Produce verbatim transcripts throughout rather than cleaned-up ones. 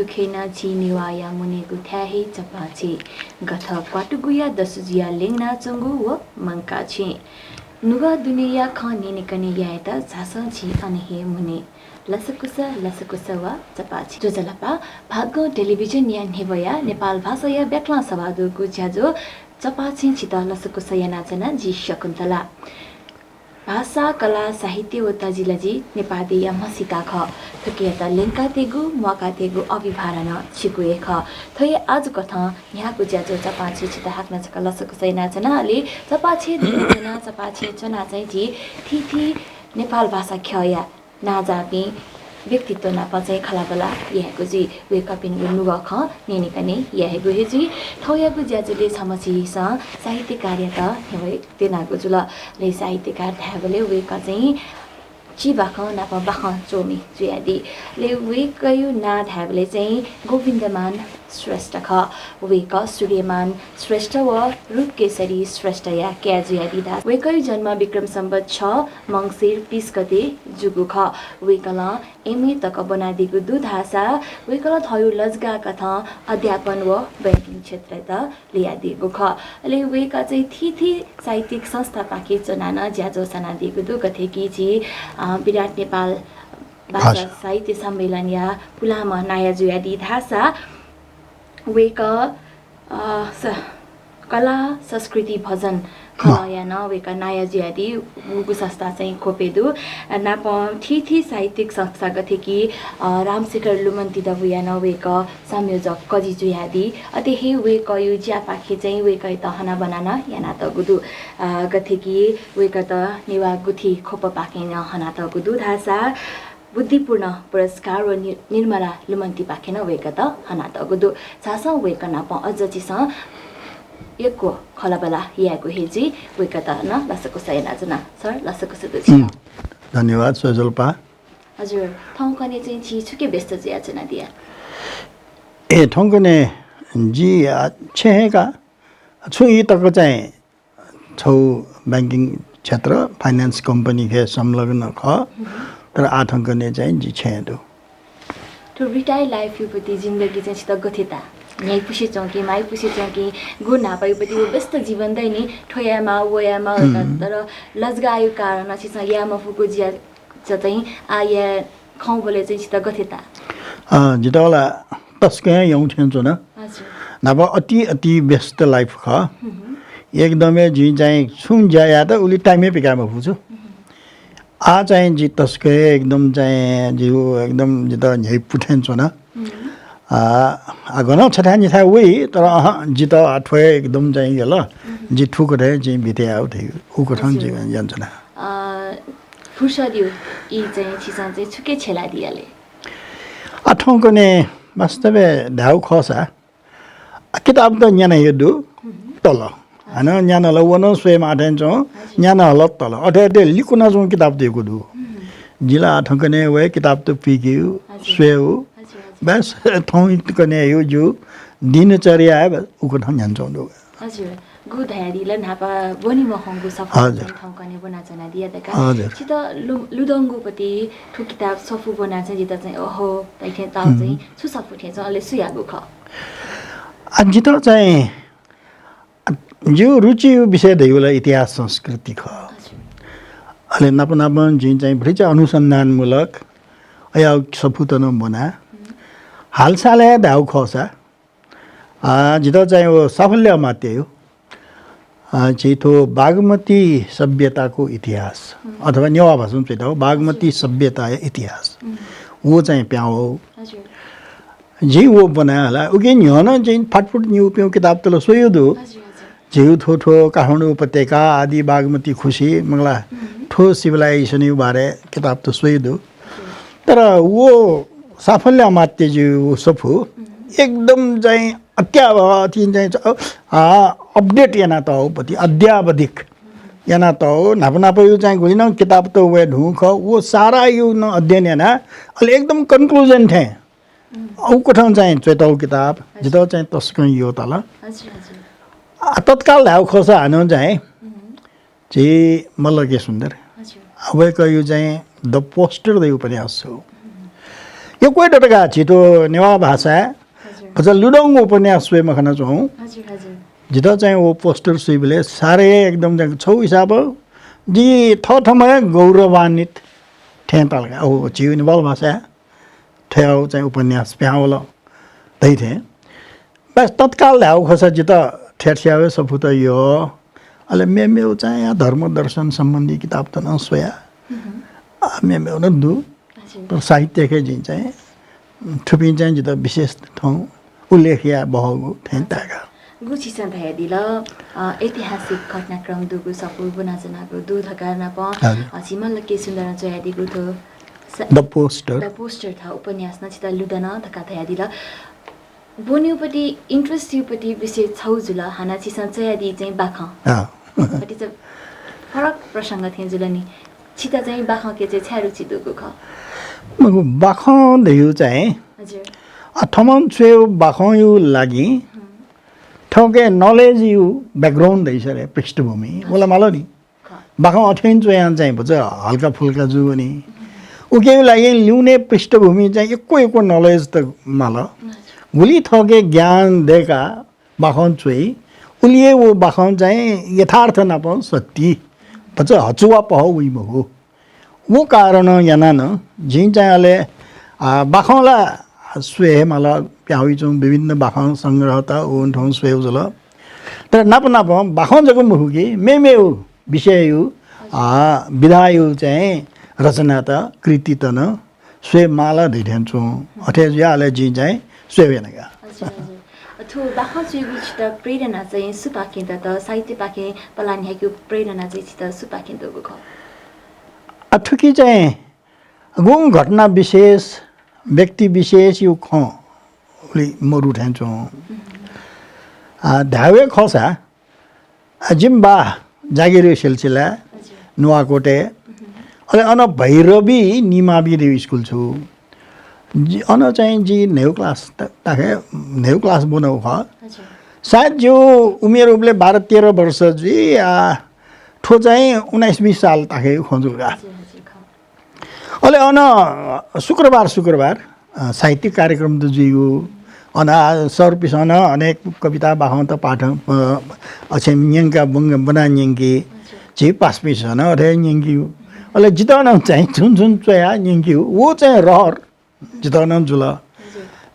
दुखेना झी नेवाःया मुनेगु थाय् हे चपाछेँ। गथ क्वातुगुया दसुजुया ल्यंनाच्वंगु व मंकाछेँ। नुगः दुनेया खँ न्यनेकने यायेत झासँ झी अन हे मुने। लसकुस, लसकुस व चपाछेँ। ज्वजलपा, भागं टेलिभिजनया न्ह्यब्वया नेपाल भाषाया ब्याकलं सवाः दुगु ज्याझ्वः चपाछेँ छितः लसकुस यानाच्वना जि शकुन्तला। भाषा, कला, साहित्य व तजिलजि नेपाः देय्‌या म्हसीका खः। थुकियात ल्यंकातयेगु, म्वाकातयेगु अभिभार नं छिगु हे खः। थ्व हे आजु कथं न्ह्याःगु ज्याझ्वः चपाछेँ छितः हाकनं छकः लसकुस यानाच्वना। अले चपाछेँ दुने च्वना, चपाछेँ च्वना चाहिँ झी थीथी नेपाल भाषा ख्यःया नांजाःपिं व्यक्तित्व नाप चाहिँ खँल्हाबल्हा यायेगु जुइ। वय्‌कःपिनिगु नुगः खँ न्यनेकने यायेगु हे जुइ। थौंयागु ज्याझ्वलय् छम्ह झीसं साहित्यकारयात न्ह्यब्वये त्यनागु जुल। अले साहित्यकार धायेबलय् वय्‌कः चाहिँ चिबाखं नाप बाखं च्वमि जुयादी। अले वय्‌कःया नां धायेबलय् चाहिँ गोविन्दमान श्रेष्ठ खः। वय्‌कः सूर्यमान श्रेष्ठ व रूपकेशरी श्रेष्ठया काय् जुयादी धाः। वय्‌कःया जन्म विक्रम सम्वत छ मंसिर बीस गते जूगु खः। वय्‌कलं एमए तक ब्वनादीगु दु धाःसा वय्‌कलं थःगु लजगाः कथं अध्यापन व बैंकिङ क्षेत्रयात ल्ययादीगु खः। अले वय्‌कः चाहिँ थीथी साहित्यिक संस्थापाखे च्वनाः नं ज्याझ्वः सनादीगु दु। गथे कि झी, अ, विराट नेपाल भाषा भाषा। साहित्य सम्मेलनया पुलांम्ह नायः जुयादी धाःसा वय्‌कः, अ, स-, कला, संस्कृति, भजन खलःया नं वय्‌कः नायः जुयादी। उगु संस्था चाहिँ क्वपय् दु। अ, नापं थीथी साहित्यिक संस्था गथे कि, अ, रामशेखर लुमन्ति दबूया नं वय्‌कः संयोजक कजि जुयादी। अथे हे वय्‌कःया ज्यापाखे चाहिँ वय्‌कःयात हनाबना नं यानातःगु दु। अ, गथे कि वय्‌कःयात नेवाः गुथि ख्वपपाखें नं हनातःगु दु धाःसा बुद्धिपूर्ण पुरस्कार व नि-, निर्मला लुमन्तिपाखें नं वय्‌कःयात हनातःगु दु। झासँ वय्‌कः नाप अझ झीसं यक्व खँल्हाबल्हा यायेगु हे जुइ। वय्‌कःयात नं लसकुस यानाच्वना। सर, लसकुस दु छितः। उम्, धन्यवाद, स्वजलपा। हजुर, थौंकन्हय् चाहिँ झी छुकी व्यस्त जुयाच्वनादिया? ए, थौंकन्हय् जि, आ, छेँ हे का। छुं ई तक चाहिँ छौ बैंकिङ क्षेत्र, finance company-य् संलग्न खः, तर आः थौंकन्हय् चाहिँ जि छेँ दु। थ्व retire life-या पति जिन्दगी चाहिँ छितः गथे ताः? न्ह्याइपुसे च्वंकी, माइपुसे च्वंकी, गु न्हापाया पति व व्यस्त जीवन दइ नि, थ्व यायेमाः, व यायेमाः, तर लजगाःया कारणं छिसं याये मफुगु ज्या चाहिँ आः याये खंबलय् चाहिँ छितः गथे ताः? अँ, जितः ला तसकं हे यंगु थें च्वन। हजुर। न्हापा अति, अति व्यस्त life खः। एकदम हे जिं चाहिँ छुं ज्या यायेत उलि time हे पिकाये मफुगु छु। आः चाहिँ जि तसकं हे एकदम चाहिँ जिगु एकदम जितः न्ह्याइपु थें च्वन। आ, आ, गनं छथाय् निथाय् वइ, तर अहँ, जितः आः थ्व हे एकदम चाहिँ यल। जि थुकथं हे जिं बिते याये धइगु, उकथं हजुर। जि यानाच्वना। अ, फुर्सदया ई चाहिँ छिसं चाहिँ छुकी छ्यलादिया ले? आः थौंकन्हय् वास्तवय् धायेगु खःसा, आ, किताबत न्याना हे दु, तल। हानं न्याना हल, व नं स्वयेमाः थें च्वं, हजुर। न्याना हल, तल। अथे अथे लिकुना च्वंगु किताबत यक्व दु। जिं ला आः थौंकन्हय् वये किताबत पिइकेगु, हजुर। स्वयेगु। हजुर, हजुर। बस थौंकन्हय् हे ज्यू, दिनचर्याय् बस उकथं न्यानाच्वंगु दु। हजुर। गु धयादी ला न्हापा ब्वने मखंगु सफू हजुर। चाहिँ थौंकन्हय् ब्वनाच्वनादिया धकाः। हजुर। छितः लु-, लुधंगु पति थ्व किताब सफू ब्वना चाहिँ जितः चाहिँ अहो धइथें ताः चाहिँ छु सफू थें च्वं, अले सुयागु खः? आ, जितः चाहिँ, आ, जिगु रुचिया विषय धइगु ला इतिहास संस्कृति खः। हजुर। अले नाप नापं जिं चाहिँ भतिचा अनुसन्धानमूलक अज्याःगु सफूत नं ब्वना। हालसालय् धायेगु खःसा, आ, जितः चाहिँ व साफल्य अमात्यया, आ, झी थ्व बागमती सभ्यताको इतिहास, अथवा नेवाः भाषां च्वयेत बागमती सभ्यताया इतिहास, व चाहिँ प्याहां वःगु। हजुर। जिं व ब्वना हला। उकी न्ह्यः नं जिं फाटफुट निगू प्यंगू किताबत ला स्वयागु दु। हजुर, हजुर। झीगु थ्व, थ्व काठमाडौं उपत्यका आदि बागमती खुसि, मखु ला, थ्व civilization-या बारे किताबत स्वयागु दु। तर व साफल्य अमात्यया व सफू एकदम चाहिँ अत्याव-, अथि चाहिँ च-, आ, update यानातःगु पति, अद्यावधिक यानातःगु, न्हापा न्हापाया चाहिँ गुलिं नं किताबत वये धुंकल, व साराया नं अध्ययन याना, अले एकदम conclusion थें उकथं चाहिँ च्वयेतःगु किताब जितः चाहिँ तसकं यःताल। हजुर, हजुर। आ, तत्काल धायेगु खःसा हानं चाहिँ झी मल्ल के सुन्दर। हजुर। आ, वय्कःया चाहिँ The Poster धइगु उपन्यास छु। यक्व हे दत का झी थ्व नेवाः भाषाय् भचा लुधंगु उपन्यास स्वये मखना च्वं। जितः चाहिँ व poster स्वइबलय् साह्रै एकदम चाहिँ छगू हिसाबं जि थःथम्हं हे गौरवान्वित थें ताल का। ओ, झीगु नेपाल भाषाय् थ्व चाहिँ उपन्यास पिहां वल धइ थें। बस तत्काल धायेगु खःसा जितः थ्याथ्यावय् सफूत यः। अले मेमेगु चाहिँ या धर्म दर्शन सम्बन्धी किताबत नं स्वया। आ, मेमेगु नं दु। तर साहित्यके जिं चाहिँ थुपिं चाहिँ जितः विशेष थौं उल्लेख याये बहःगु थें ताय्‌का। गु छिसं धयादिल, अ, ऐतिहासिक घटनाक्रम दुगु सफू ब्वनाच्वनागु दु धकाः नापं, अ, झी मल्ल के सुन्दरं च्वयादीगु थ्व स-, The Poster। The Poster थ्व उपन्यास नं छितः लुधन धकाः धयादिल। ब्वनेगुपट्टि interest याइगुपट्टि विषय छगू जुल, हानं छिसं च्वयादी चाहिँ बाखं। अति चाहिँ फरक प्रसंग थें जुल नि। छितः चाहिँ बाखंके चाहिँ छाय् रुचि दुगु खः? मखु, बाखं धइगु चाहिँ अ, थःम्हं च्वयेगु बाखंया लागि थःके knowledge या background धइगु रे, पृष्ठभूमि, वला माल नि। बाखं अथें च्वयां चाहिँ भचा हल्का फुल्का जूगु नि। उकिया लागि ल्यूने पृष्ठभूमि चाहिँ यक्व यक्व knowledge त माल। गुलि थःके ज्ञान दय्‌काः बाखं च्वइ, उलि हे व बाखं चाहिँ यथार्थ नाप सत्य, भचा हचुवापहः वइ मखु। व कारणं यानाः नं जिं चाहिँ अले, आ, बाखं ला स्वये हे माल, पिहां वइच्वंगु विभिन्न बाखं संग्रहत व थौं स्वयेगु जुल। तर नाप नाप बाखं जक मखु कि मेमेगु विषयया, आ, विधाया चाहिँ रचनात, कृतित नं स्वये माल धइथें च्वं। अथे जुयाः अले जिं चाहिँ स्वये याना का। हजुर, हजुर। थ्व बाखं च्वयेगु छितः प्रेरणा चाहिँ सुपाखें दत, साहित्यपाखें पलाः न्ह्याकेगु प्रेरणा चाहिँ छितः सुपाखें दुगु खः? अ, थुकी चाहिँ गुं घटना विशेष, व्यक्ति विशेषया खँ उलि मरु थें च्वं। आ, धायेगु खःसा, आ, जिमि बाः जागिरया सिलसिला नुवाकोटय्, अले अन भैरवी निमावि धइगु स्कुल छु। जि, अन चाहिँ जि न्हय्‌गू class त-, ताखे न्हय्‌गू class ब्वनागु खः। सायद जिगु उमेर उबलय् बाह्र तेह्र वर्ष जुइ, आ, थ्व चाहिँ उन्नाइस बिस साल ताखेया खँ जुल का। अले अन शुक्रबार, शुक्रबार, अ, साहित्यिक कार्यक्रम त जुइगु। अन आ, सरपिसं नं अनेक कविता बाखंत पाठ, अ, अछें न्यंका बंग-, ब्वना न्यंकी। झी पासापिसं नं अथे न्यंकीगु। अले जितः नं चाहिँ छुं छुं च्वया न्यंकीगु। व चाहिँ रहर जितः नं जुल।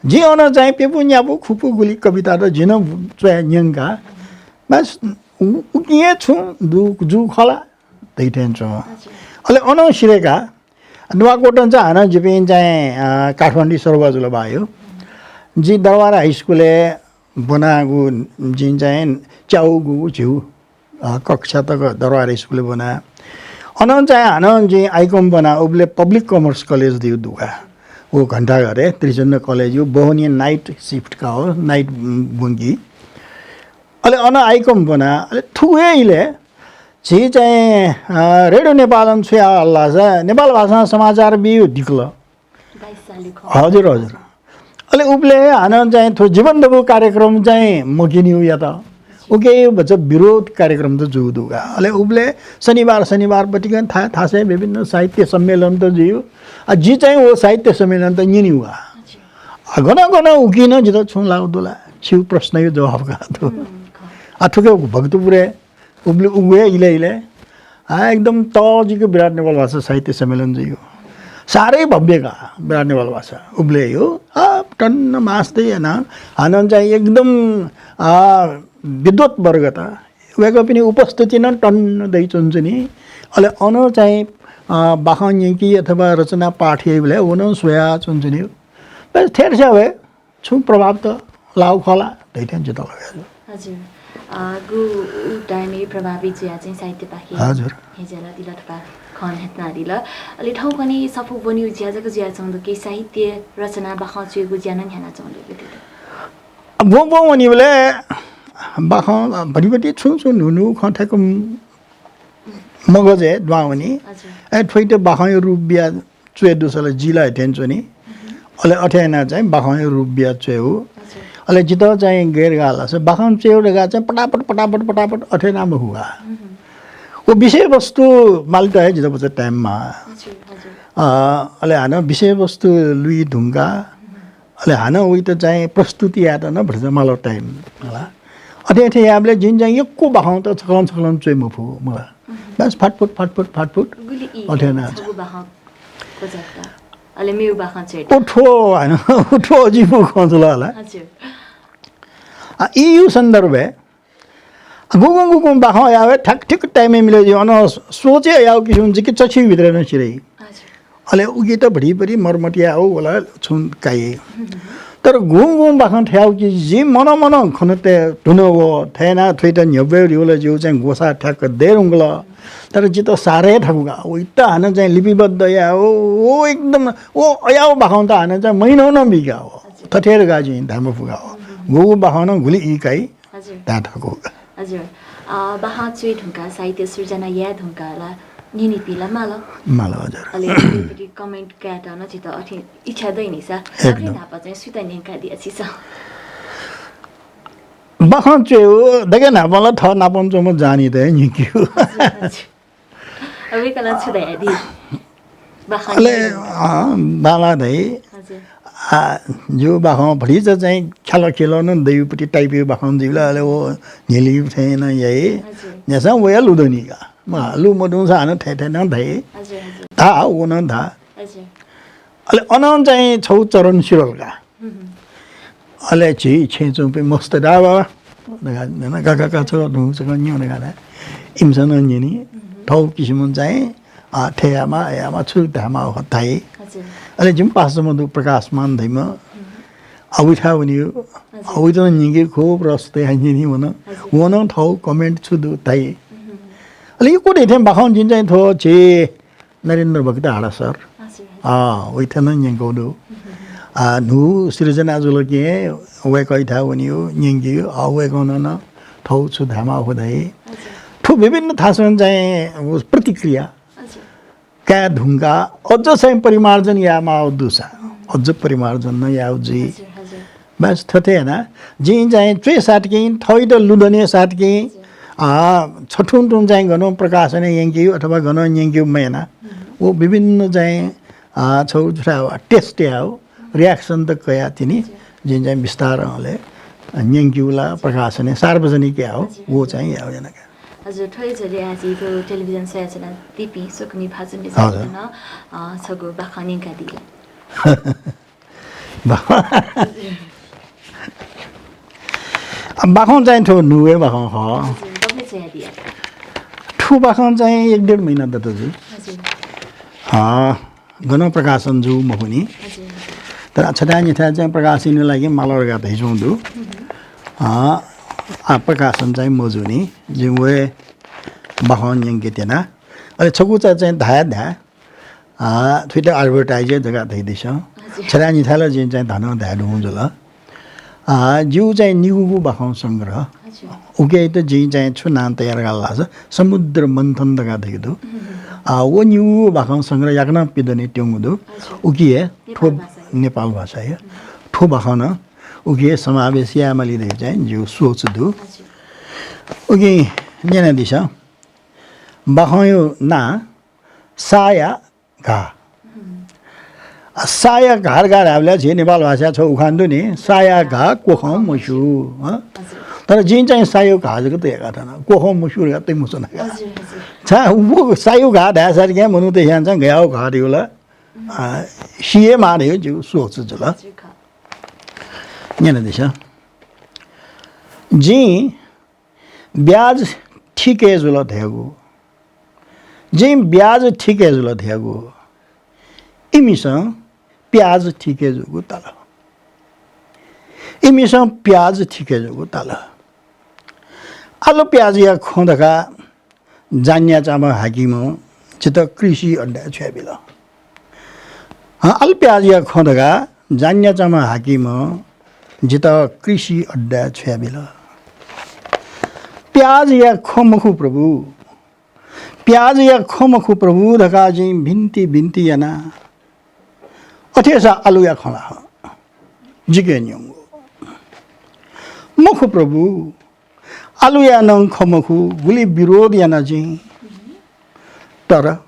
जिं अन चाहिँ प्यपु न्यापु खुपु गुलि कवितात जिं नं च्वया न्यंका। बस उ-, उकिं हे छुं दु-, जू खला। धइथें च्वं। अले अनं सिधय्‌का नुवाकोटं चाहिँ हानं जिपिं चाहिँ, अ, काठमाडौं सरुवा जुल बायु। जि दरबार हाई स्कुलय् ब्वनागु जिं चाहिँ च्याउगु झिउ, अ, कक्षा तक दरबार हाई स्कुलय् ब्वना। अनं चाहिँ हानं जिं आइकम ब्वना, उबलय् Public Commerce College धइगु दु का। व घण्टाघरय् त्रिचन्द्र college यो, बहनी night shift का हो, night, उम्, ब्वंकी। अले अन आइकम ब्वना, अले थुगु हे इलय् झी चाहिँ, अ, रेडियो नेपालं छु याः धाःसा नेपाल भाषां समाचार बियु दिकल। बाइस सालय् खः। हजुर, हजुर। अले उबलय् हानं चाहिँ थ्व जीवन दबू कार्यक्रम चाहिँ मगिनियु यात। उके भचा विरोध कार्यक्रम त जू दु का। अले उबलय् शनिबार, शनिबार पतिकं था-, थासय् विभिन्न साहित्य सम्मेलन त जुयु। आ, जि चाहिँ व साहित्य सम्मेलन त न्यनियु का। आ, गन गन उकिं नं जितः छुं लागु दु ला, छिउ प्रश्नयु जवाफ का दु। आ, थुके भक्तपुरय् उबलय् उगु हे इलय् इलय्, आ, एकदम तःजिक विराट नेपाल भाषा साहित्य सम्मेलन जुइगु। साह्रै भव्य का विराट नेपाल भाषा उबलय् यो। आ, टन्न मास्ति याना, हानं चाहिँ एकदम, आ, विद्वत वर्गत। वय्कःपिनि उपस्थिति नं टन्न दइ च्वंच्वनी। अले अन चाहिँ, आ, बाखं न्यंकी अथवा रचना पाठ याइबलय् व नं स्वया च्वंच्वनी। बस थेरस्यां वय् छुं प्रभाव त लागु खः ला धइथें जितः लगे। हजुर। अ, गु उ time य् प्रभावित जुया चाहिँ साहित्यपाखे हजुर। हेज्याला दिल थपा खँ न्ह्यातना दिल। अले थौंकन्हय् सफू ब्वनिउ ज्या जक जुया च्वंगु दु कि साहित्य रचना बाखं च्वयेगु ज्या नं न्ह्याना च्वंगु दु कि? अब ब्वं ब्वं वनिबलय् बाखं भतिभति छुं छुं न्हू न्हू खँ थ्याक्क मगजय् दुहां वनी। हजुर। ए, थ्वइत बाखंया रूप बिया च्वये दुसा ला जि ला अथें च्वनी। अले अथे यानाः चाहिँ बाखंया रूप बिया च्वयेगु। हजुर। अले जितः चाहिँ गय् गाः धाःसा बाखं च्वयेगु धकाः चाहिँ पटापट, पटापट, पटापट अथे यानाः मखु का। व विषयवस्तु मालेत हे जितः भचा time माः। हजुर, हजुर। अ, अले हानं विषयवस्तु लुइ धुंका, अले हानं उइत चाहिँ प्रस्तुति यायेत नं भचा माल time मला। अथे अथे याबलय् जिं चाहिँ यक्व बाखंत छकलं छकलं च्वये मफु मला। बस फाटफुट, फाटफुट, फाटफुट। गुलि ई अथे याना छगू बाखं क्वचायेत। अले मेउ बाखं च्वये। उठो, हानं उठो जिपु खँ जुल ला। हजुर। आ, इयु सन्दर्भय् गुगुं गुगुं बाखं यावे ठ्याक ठिक time मिले जि अन सोचे याउ किसिम जिके चछि भित्र नं सिरै। हजुर। अले उकित भरिभरि मर्मत याउ वला छुं काये। तर गुगुं गुगुं बाखं थ्याउ कि जि मन मन खनते धुन व थेना थुइत न्ह्यब्वे रिउला जिउ चाहिँ गोसा ठ्याक देरुंगल। तर जित सारे थाकुगा उइत हानं चाहिँ लिपिबद्ध याउ, ओ एकदम ओ अयाउ बाखं त हानं चाहिँ महिनौ नं बिगा हो। थथेर गा जिं धाम फुगा हो। गुगु बाखं नं गुलि ई काइ। हजुर। ता थको। हजुर। अ, बाखं च्वये धुंका साहित्य सृजना याये धुंका ला न्यनीपिं ला माल। माल, हजुर। अले comment कायेत नं जित अथे इच्छा दइनिसा। एकदम। अथे न्हापा चाहिँ सुता न्यंकादिया छिसं। बाखं च्वये दके न्हापा ला थ नापं च्वंम्ह जानी त न्यंकिउ। हजुर, हजुर। अ, वय्कलं छु धयादी? बाखं अले, न्यंकादी। अ, बाला धइ। हजुर। आ, जिउ बाखं भतिचा चाहिँ ख्याल ख्याल नं दैउपति type यु बाखं जिउला अले वो न्हिलिउ थें नं याइ। हजुर। न्यासं वया लुदनिका। म लु मदुंसा हानं थै थै नं धइ। हजुर, हजुर। धा, वो नं धा। हजुर। अले अनं चाहिँ छौ चरण सिरल का। अले झी छेँ च्वंपिं मस्त दा बाबा। नगा, नगा, का, का, का, छगः धुं, छगः न्यँ नगा ला। इमिसं नं न्यनी। थौ किसिमं चाहिँ, आ, थेयामा, अयामा, छु धायेमा, अ, धाइ। हजुर। अले जिम पास जम्मा दु प्रकाशमान धइमा। आ, उइथा वनियो। हजुर। आ, उइथा न्यंके खो प्रस्तुत या न्यनी वन। हजुर। वन थौ comment छु दु धाइ। अले यक्व दे थें बाखं जिं चाहिँ थो छे नरेन्द्र भक्त हाडा सर। हजुर, हजुर। अ, वइथन न्यंकौ दु। आ, न्हू सृजना जुल कि वय्कःइथा वनियो, न्यंकियो, अ, वय्कलं नं थौ छु धायेमा अखु धाइ। हजुर। थु विभिन्न थासं चाहिँ प्रतिक्रिया हजुर। काये धुंका अझ चाहिँ परिमार्जन यायेमाउ दुसा, अझ परिमार्जन नं याउ जुइ। हजुर, हजुर। बस थथे याना, जिं चाहिँ च्वये साथकिं, थौइत लुधने साथकिं, आ, छथुं तुं चाहिँ गनं प्रकाशनय् यंकेयु अथवा गनं न्यंकेयु मयाना, वो विभिन्न चाहिँ, आ, छौ जुठा test याउ, reaction त कया तिनि, जिं चाहिँ बिस्तारं अले न्यंकेयु ला प्रकाशनय् सार्वजनिक याउ, वो चाहिँ याउ याना का। हजुर, थ्व हे झ्वलय् आः झी थ्व television स्वयाच्वनादीपिं स्वकुमि भाजु मिजं हजुर। नं, अ, छगू बाखं न्यंकादी ला। बाखं। अब बाखं चाहिँ थ्व न्हू हे बाखं खः। हजुर, गबले च्वयादिया? थ्व बाखं चाहिँ एक डेढ महिना दत जुइ। हजुर। अँ, गनं प्रकाशन जू मखुनि। हजुर। तर छथाय् निथाय् चाहिँ प्रकाशनया लागि माल धकाः धइच्वं दु। अँ, आ, प्रकाशन चाहिँ मजूनि। जिं व हे बाखं न्यंके त्यना। अले छकू चा चाहिँ धाये धाये आ, थुइत advertise हे धकाः धइदिसँ। हजुर। छथाय् निथाय् ला जिं चाहिँ धनं धाये धुं जुल। आ, जिउ चाहिँ निगूगु बाखं संग्रह। हजुर। उकियात जिं चाहिँ छु नां तयार याना लासा समुद्र मन्थन धकाः धइगु दु। आ, व निगूगु बाखं संग्रह याकनं पिदने त्यंगु दु। हजुर। उकिया थ्व नेपाल भाषा। नेपाल भाषा हे। थ्व बाखं नं उकिया समावेश यायेमाली धइ चाहिँ जिउ सोच दु। हजुर। उकिं न्यनादिसँ। बाखंया नां साया घाः। आ, साया घाः धकाः धायेबलय् झी नेपाल भाषाय् छगू उखान दु नि, साया घाः क्वखं मस्यू, हँ? हजुर। तर जिं चाहिँ साया घाः जक तयाका थन, क्वखं मस्यू धकाः तइ मच्वना का। हजुर, हजुर। छाय् व साया घाः धायेसाथं मनूत हियां चाहिँ गयाउ घाः धइगु ला, आ, सिये माः धइगु जिउ सोच जुल। हजुर, खः। न्यनादिसँ। जिं ब्याज ठीक हे जुल धयागु। जिं ब्याज ठीक हे जुल धयागु। इमिसं प्याज ठीक हे जूगु ताल। इमिसं प्याज ठीक हे जूगु ताल। आलु प्याजया खँ धकाः जान्याचाम्ह हाकिमं जितः कृषि अड्डाय् छ्वयाबिल। हँ, आलु प्याजया खँ धकाः जान्याचाम्ह हाकिमं जितः कृषि अड्डाय् छ्वयाबिल। प्याजया खँ मखु प्रभु, प्याजया खँ मखु प्रभु धकाः जिं भिन्ति भिन्ति याना। अथेसा आलुया खँ ला हँ, जिके न्यंगु। मखु प्रभु, आलुया नं खँ मखु, गुलि विरोध याना जिं। तर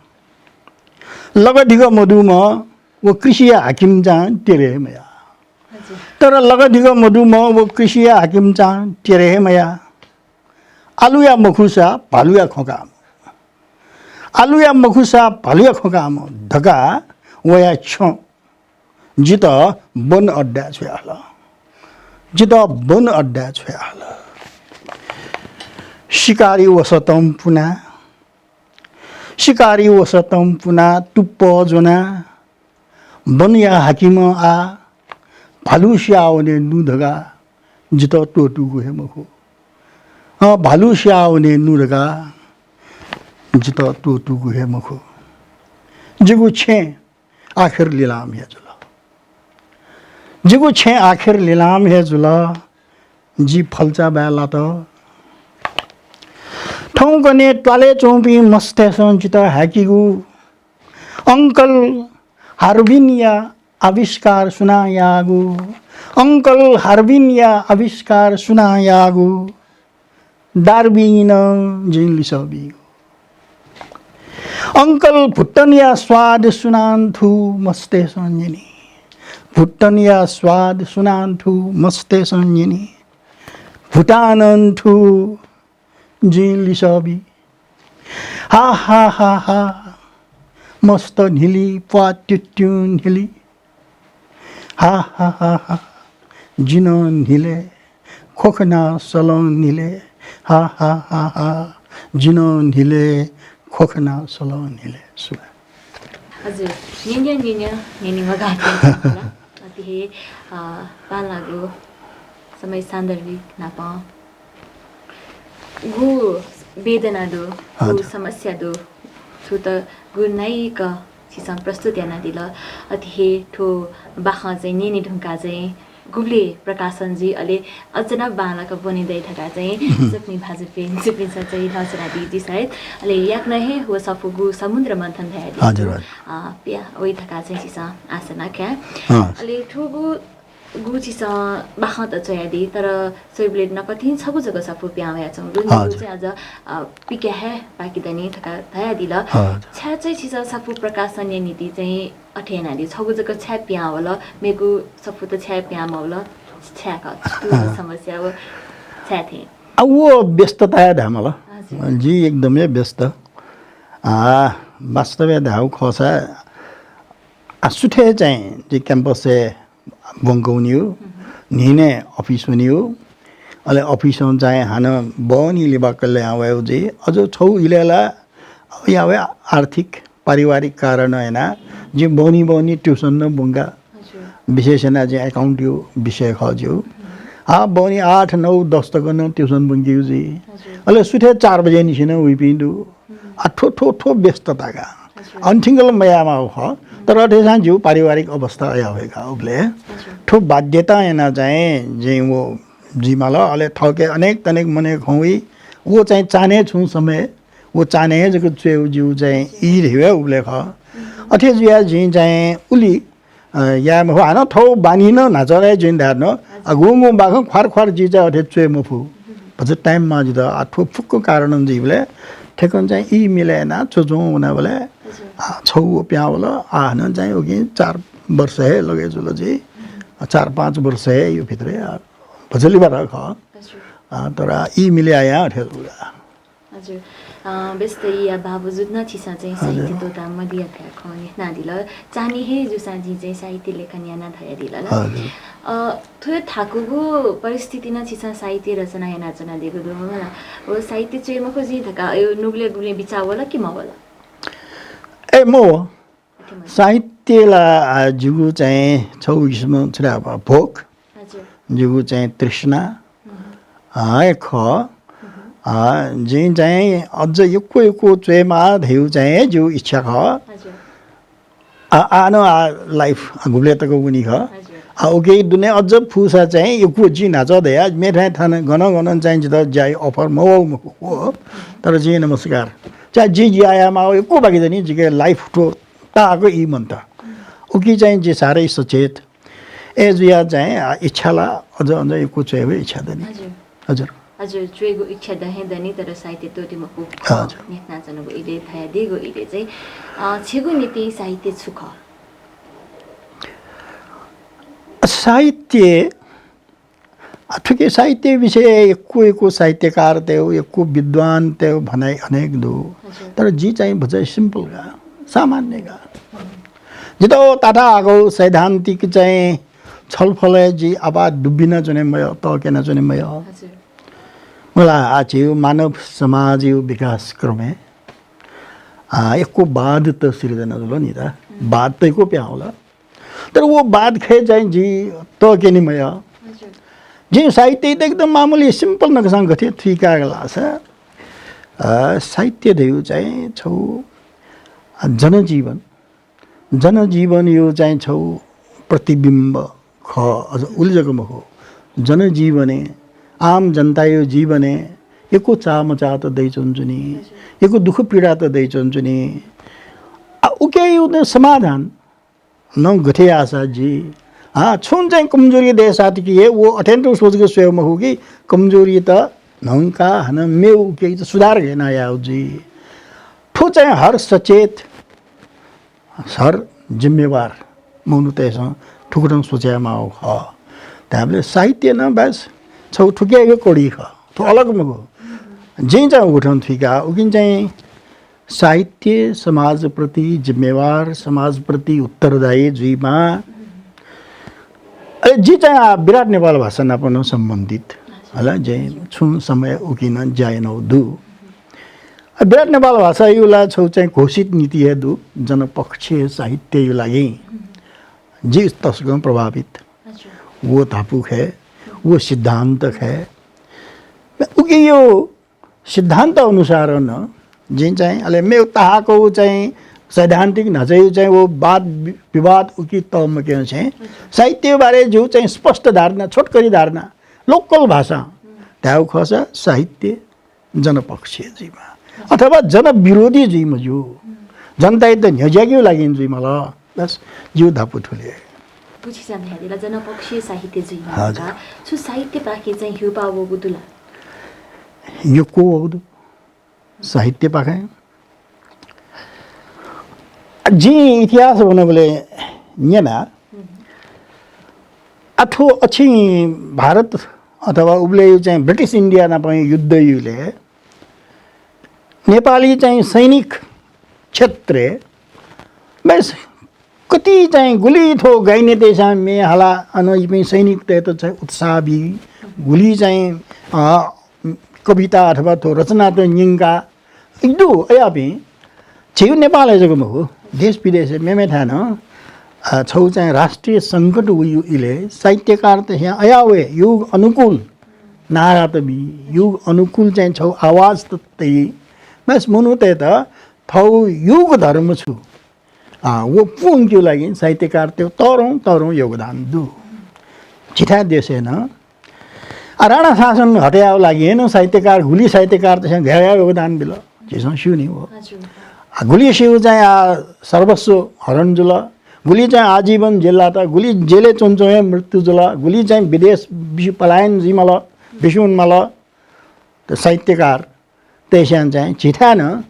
लगधिक मदुम्ह व कृषिया हाकिमचां तेरे हे मया। तर लगधिक मदुम्ह व कृषिया हाकिमचां तेरे हे मया। आलुया मखुसा भालुया खँ काःम्ह, आलुया मखुसा भालुया खँ काःम्ह धकाः वया छ्यं जितः वन अड्डाय् छ्वयाहल। जितः वन अड्डाय् छ्वयाहल। शिकारी वसतं पुना, शिकारी वसतं पुना तुप्पः ज्वना, वनया हाकिमं आः भालु स्याः वने नु धकाः जितः त्वःतूगु हे मखु। अँ, भालु स्याः वने नु धकाः जितः त्वःतूगु हे मखु। जिगु छेँ आखिर लिलाम हे जुल। जिगु छेँ आखिर लिलाम हे जुल। जि फल्चा बाय् लात। थौंकन्हय् त्वालय् च्वंपिं मस्तय्सं जितः हाय्कीगु, "अंकल हार्विनया आविष्कार सुनां याःगु? अंकल हार्विनया आविष्कार सुनां याःगु?" डार्विनं जिं लिसः बीगु। "अंकल भुट्टनया स्वाद सुनां थू?" मस्तय्सं न्यनी। "भुट्टनया स्वाद सुनां थू?" मस्तय्सं न्यनी। "भुटानं थू?" जिं लिसः बी। "हा हा हा हा, मस्त न्हिलि, प्वाः त्युत्युं न्हिलि। हा हा हा हा, जिं न्हिले, ख्वखना सलं न्हिले। हा हा हा हा, जिं न्हिले, ख्वखना सलं न्हिले।" सुभाय्। हजुर, न्यन्यं न्यन्यं न्यने मगाः थें। अथे हे, अ, बांलाःगु समय सान्दर्भिक नापं गु वेदना दु, गु हजुर। समस्या दु, थुत गु नाइक छिसं प्रस्तुत यानादिल। अथे हे थ्व बाखं चाहिँ न्यने धुंकाः चाहिँ गुबलय् प्रकाशन जुइ, अले अझ नं बांलाक ब्वने दइ धकाः चाहिँ स्वप्नी भाजुपिं, छिपिन्सं चाहिँ न्ह्यसनादी जि सायद। अले याकनं हे व सफू गु समुद्र मन्थन धयादी हजुर, हजुर। अ, प्या वइ धकाः चाहिँ छिसं आशा नं ख्या। अँ। अले थुगु गु छिसं बाखं त च्वयादी, तर स्वयेबलय् नकतिनि छगू जक सफू पिहां वयाच्वंगु दु। हजुर। निगू चाहिँ अझ, अ, पिके हे बाकी दनि धकाः धयादिल। हजुर। छाय् चाहिँ छिसं सफू प्रकाशन याये निंतिं चाहिँ अथे यानादी? छगू जक छाय् पिहां वल, मेगु सफू त छाय् पिहां मवल? छाय् का, छुं अँ। समस्या व छाय् थें? आ, व व्यस्तताया धायेमाल। हजुर। जि एकदमै व्यस्त। आ, वास्तवय् धायेगु खःसा, आ, सुथय् चाहिँ जि क्याम्पसय् ब्वंके वनीगु, न्हिनय् अफिस वनीगु, अले अफिसं चाहिँ हानं बहनी लिबाकले यां वयेगु जुइ। अझ छगू इलय् ला या वये आर्थिक, पारिवारिक कारणं यानाः जिं बहनी बहनी ट्युसन नं ब्वंका। हजुर। विशेष यानाः जिं एकाउन्टया विषय खः ज्यू। आ, बहनी आठ, नौ, दस तक नं ट्युसन ब्वंकीगु जुइ। हजुर। अले सुथय् चार बजे निसें नं वइपिं दु। आ, थ्व, थ्व, थ्व व्यस्तता का। हजुर। अन थिंकल मयायेमाःगु खः। तर अथेसां ज्यू पारिवारिक अवस्था अया वयेका उबलय् हजुर। थ्व बाध्यतां यानाः चाहिँ जिं व जुइमाल। अले थःके अनेक तनेक मनय् खँ वइ। व चाहिँ चान्हय् छुं समय, व चान्हय् हे जक च्वयेगु जिगु चाहिँ ई धइगु हे उबलय् खः। अथे जुयाः जिं चाहिँ उलि अ, याये मफु। हानं थःगु बानी नं न्हाचः हे जुइन धाये धुन। हजुर। अ, गुगुं बाखं ख्वार ख्वार जि चाहिँ अथे च्वये मफु। भचा टाइम माः जितः। आ, थ्व फुक्क कारणं जुइबलय् थेकं चाहिँ ई मिले यानाः च्वच्वं वनाबलय्, हजुर। आ, छगू पिहां वल। आ, हानं चाहिँ उकिं चार वर्ष हे लगे जुल जि। आ, चार पाँच वर्ष हे यो भित्र, आ, भचा लिबात खः। हजुर। आ, तर, आ, ई मिले यायां अथे जुल। हजुर। अ, व्यस्त ईया बावजुद नं छिसं चाहिँ हजुर। साहित्य त्वःता मदिया धयाः खँ न्ह्यथनादिल। चान्हय् हे जूसां जिं चाहिँ साहित्य लेखन याना धयादिल ला। हजुर। अ, थ्व थाकुगु परिस्थितिं नं छिसं साहित्य रचना यानाच्वनादीगु दु मला। व साहित्य च्वये मखु जिं धकाः अय् नुगलय् गुबलें बिचाः वल कि मवल? ए, मवः। अथे मवः। साहित्य ला, आ, जिगु चाहिँ छगू किसिमं छु धाये भोक। हजुर। जिगु चाहिँ तृष्णा, हम्म। आ, हे खः। हम्म। आ, जिं चाहिँ अझ यक्व यक्व च्वयेमाः धइगु चाहिँ जिगु इच्छा खः। हजुर। आ, आ नं आ life, आ, गुबलय् तक वनी खः। हजुर। आ, उकिं दुने अझ फुसा चाहिँ यक्व जिं न्हाचः धया, मेथाय् थाना गन गन चाहिँ जितः ज्याया offer मवः मखु। तर जिं नमस्कार। चाहे जि ज्या यायेमाः यक्व बाकी दनि, जिके life थ्व ताःक ई मन्त। हम्म। उकिं चाहिँ जि साह्रै सचेत। अय् जुयाः चाहिँ, आ, इच्छा ला अझ अझ यक्व च्वयेगु इच्छा दनि। हजुर। हजुर। हजुर, च्वयेगु इच्छा दहें दनि, तर साहित्य त्वःते मखु। हजुर। न्ह्याथनाच्वनागु इलय् धयादीगु इलय् चाहिँ, अ, छिगु निंतिं साहित्य छु खः? साहित्य, आ, थुकी साहित्य विषय यक्व यक्व साहित्यकारतय्, यक्व विद्वानतय् भनाइ अनेक दु। हजुर। तर जि चाहिँ भचा simple का, सामान्य का। जितः ताता आगौ सैद्धान्तिक चाहिँ छलफलय् जि आपाः दुबिना च्वने मयः, तक्यना च्वने मयः। हजुर। मला, आ, झीगु मानव समाजया विकासक्रमय्, आ, यक्व वाद त सिर्जना जुल नि त। वाद त यक्व पिहां वल। तर व वाद खँय् चाहिँ जि तक्यने मयः। हजुर। जिं साहित्य त एकदम मामूली simple नकसां गथे थुइकागलासा, अ, साहित्य धइगु चाहिँ छौ, अ, जनजीवन, जनजीवनया चाहिँ छौ प्रतिबिम्ब खः, अझ उलि जक मखु। जनजीवनय्, आम जनताया जीवनय् यक्व चाःमचाःत दइच्वंच्वनी, यक्व दुःख पीडात दइच्वंच्वनी। आ, उकिया त समाधान नं गथे याःसा जुइ? आ, छुं चाहिँ कमजोरी दय्‌सा तिकि हे व अथें तुं सोचेक स्वये मखु कि कमजोरीत न्हंकाः हानं मेगु उकियात सुधार याना याये जुइ। थ्व चाहिँ हर सचेत, हर जिम्मेवार मनूतय्‌सं थुकथं सोचे माःगु खः। धायेबलय् साहित्य नं बस छौ थुकियागु कडी खः, थ्व अलग मखु। जिं चाहिँ उकथं थुइका, उकिं चाहिँ साहित्य समाजप्रति जिम्मेवार, समाजप्रति उत्तरदायी जुइमा। अले जि चाहिँ आ विराट नेपाल भाषा नाप नं सम्बन्धित। हला, जि छुं समय उकिं नं ज्या यानागु दु। आ विराट नेपाल भाषाया ला छौ चाहिँ घोषित नीति हे दु, जनपक्षीय साहित्यया लागि। जि तसकं प्रभावित। हजुर। व धापू खय्, व सिद्धान्त खय्। उकिया सिद्धान्त अनुसारं जिं चाहिँ, अले मेगु ताहाकःगु चाहिँ सैद्धान्तिक न्हाचःया चाहिँ व वाद वि-, विवाद उकी तःमक्यंसें साहित्यया बारे जिगु चाहिँ स्पष्ट धारणा, छोटकरी धारणा, local भाषां धायेगु खःसा साहित्य जनपक्षीय जुइमा अथवा जनविरोधी जुइ मज्यू। जनतायात न्ह्यज्याकेगु लागि जुइमाल। बस, जिगु धापू थुलि हे। गुछि चाहिँ धयादिल, जनपक्षीय साहित्य जुइमा हजुर। का। छु साहित्यपाखें चाहिँ ह्यूपाः वःगु दु ला? यक्व वःगु दु। साहित्यपाखें जिं इतिहास वनाबलय् न्यना, आ थ्व अछिं भारत अथवा उबलय् चाहिँ British India नाप युद्ध याइबलय् नेपाली चाहिँ सैनिक क्षेत्रय् बस कति चाहिँ गुलि थ्व गाइनेतय्‌सं म्ये हाला, अन इपिं सैनिकतय्‌त चाहिँ उत्साह बी, गुलि चाहिँ, अ, कविता अथवा थ्व रचनात न्यंका दु। अयापिं झीगु नेपालय् जक मखु, देश विदेशय् मेमेथाय् नं, अ, छौ चाहिँ राष्ट्रिय संकट वइगु इलय् साहित्यकारतय्‌सं अया वये, युग अनुकूल नारात बी, युग अनुकूल चाहिँ छौ आवाजत तइ। बस मनूतय्‌त थौ युग धर्म छु, आ, व पूवंकेगु लागि साहित्यकारतय् तःधंगु तःधंगु योगदान दु। झीथाय् देशय् नं, आ, राणा शासन हटेयागु लागि हे नं साहित्यकार, गुलि साहित्यकारतय्‌सं गय् गय् योगदान बिल, झीसं स्यू नि व। हजुर। आ, गुलिसिगु चाहिँ, आ, सर्वस्व हरण जुल, गुलि चाहिँ आजीवन जेल लात, गुलि जेलय् च्वंच्वं हे मृत्यु जुल, गुलि चाहिँ विदेश बिस्युं पलायन जुइमाल, बिस्युं वनेमाल। त साहित्यकार तय्‌सं चाहिँ झीथाय् नं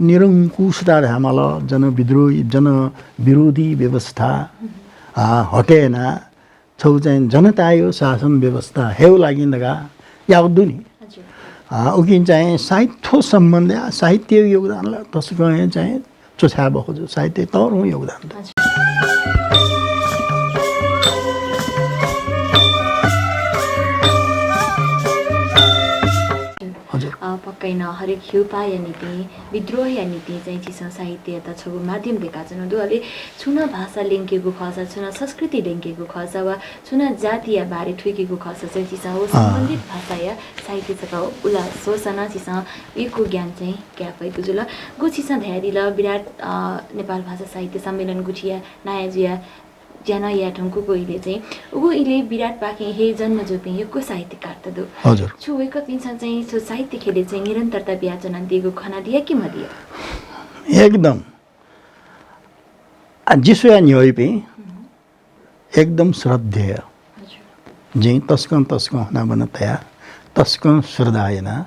निरंकुशता धायेमाल, जनविद्रोही, जनविरोधी व्यवस्था, आ, हटे याना छौ चाहिँ जनताया शासन व्यवस्था हयेगु लागि धकाः याःगु दु नि। हजुर। आ, उकिं चाहिँ साहित्य सम्बन्धी, आ, साहित्यया योगदान ला तसकं हे चाहिँ च्वछाये बखु जू, साहित्यया तःधंगु योगदान दु। हजुर। अ, पक्कै नं हरेक ह्यूपाःया निंतिं, विद्रोहया निंतिं चाहिँ झीसं साहित्ययात छगू माध्यम दय्‌काच्वनागु दु। अले छुं नं भाषा ल्यंकेगु खःसा, छुं नं संस्कृति ल्यंकेगु खःसा वा छुं नं जातिया बारे थुइकेगु खःसा चाहिँ झीसं व अँ। सम्बन्धित भाषाया साहित्य छकः उला स्वःसा नं झीसं यक्व ज्ञान चाहिँ काये फइगु जुल। गु छिसं धयादिल, विराट, अ, नेपाल भाषा साहित्य सम्मेलन गुथिया नायः जुया ज्या नं याये धुंकूगु इलय् चाहिँ, उगु इलय् विराटपाखें हे जन्म जूपिं यक्व साहित्यकारत दु। हजुर। छु वय्‌कःपिन्सं चाहिँ छु साहित्य ख्यलय् चाहिँ निरन्तरता बियाच्वनादीगु खनादिया कि मदिया? एकदम। आ, जि स्वया न्ह्यइपिं हम्म। एकदम श्रद्धेय। हजुर। जिं तसकं तसकं हनाबना तया, तसकं श्रद्धा याना।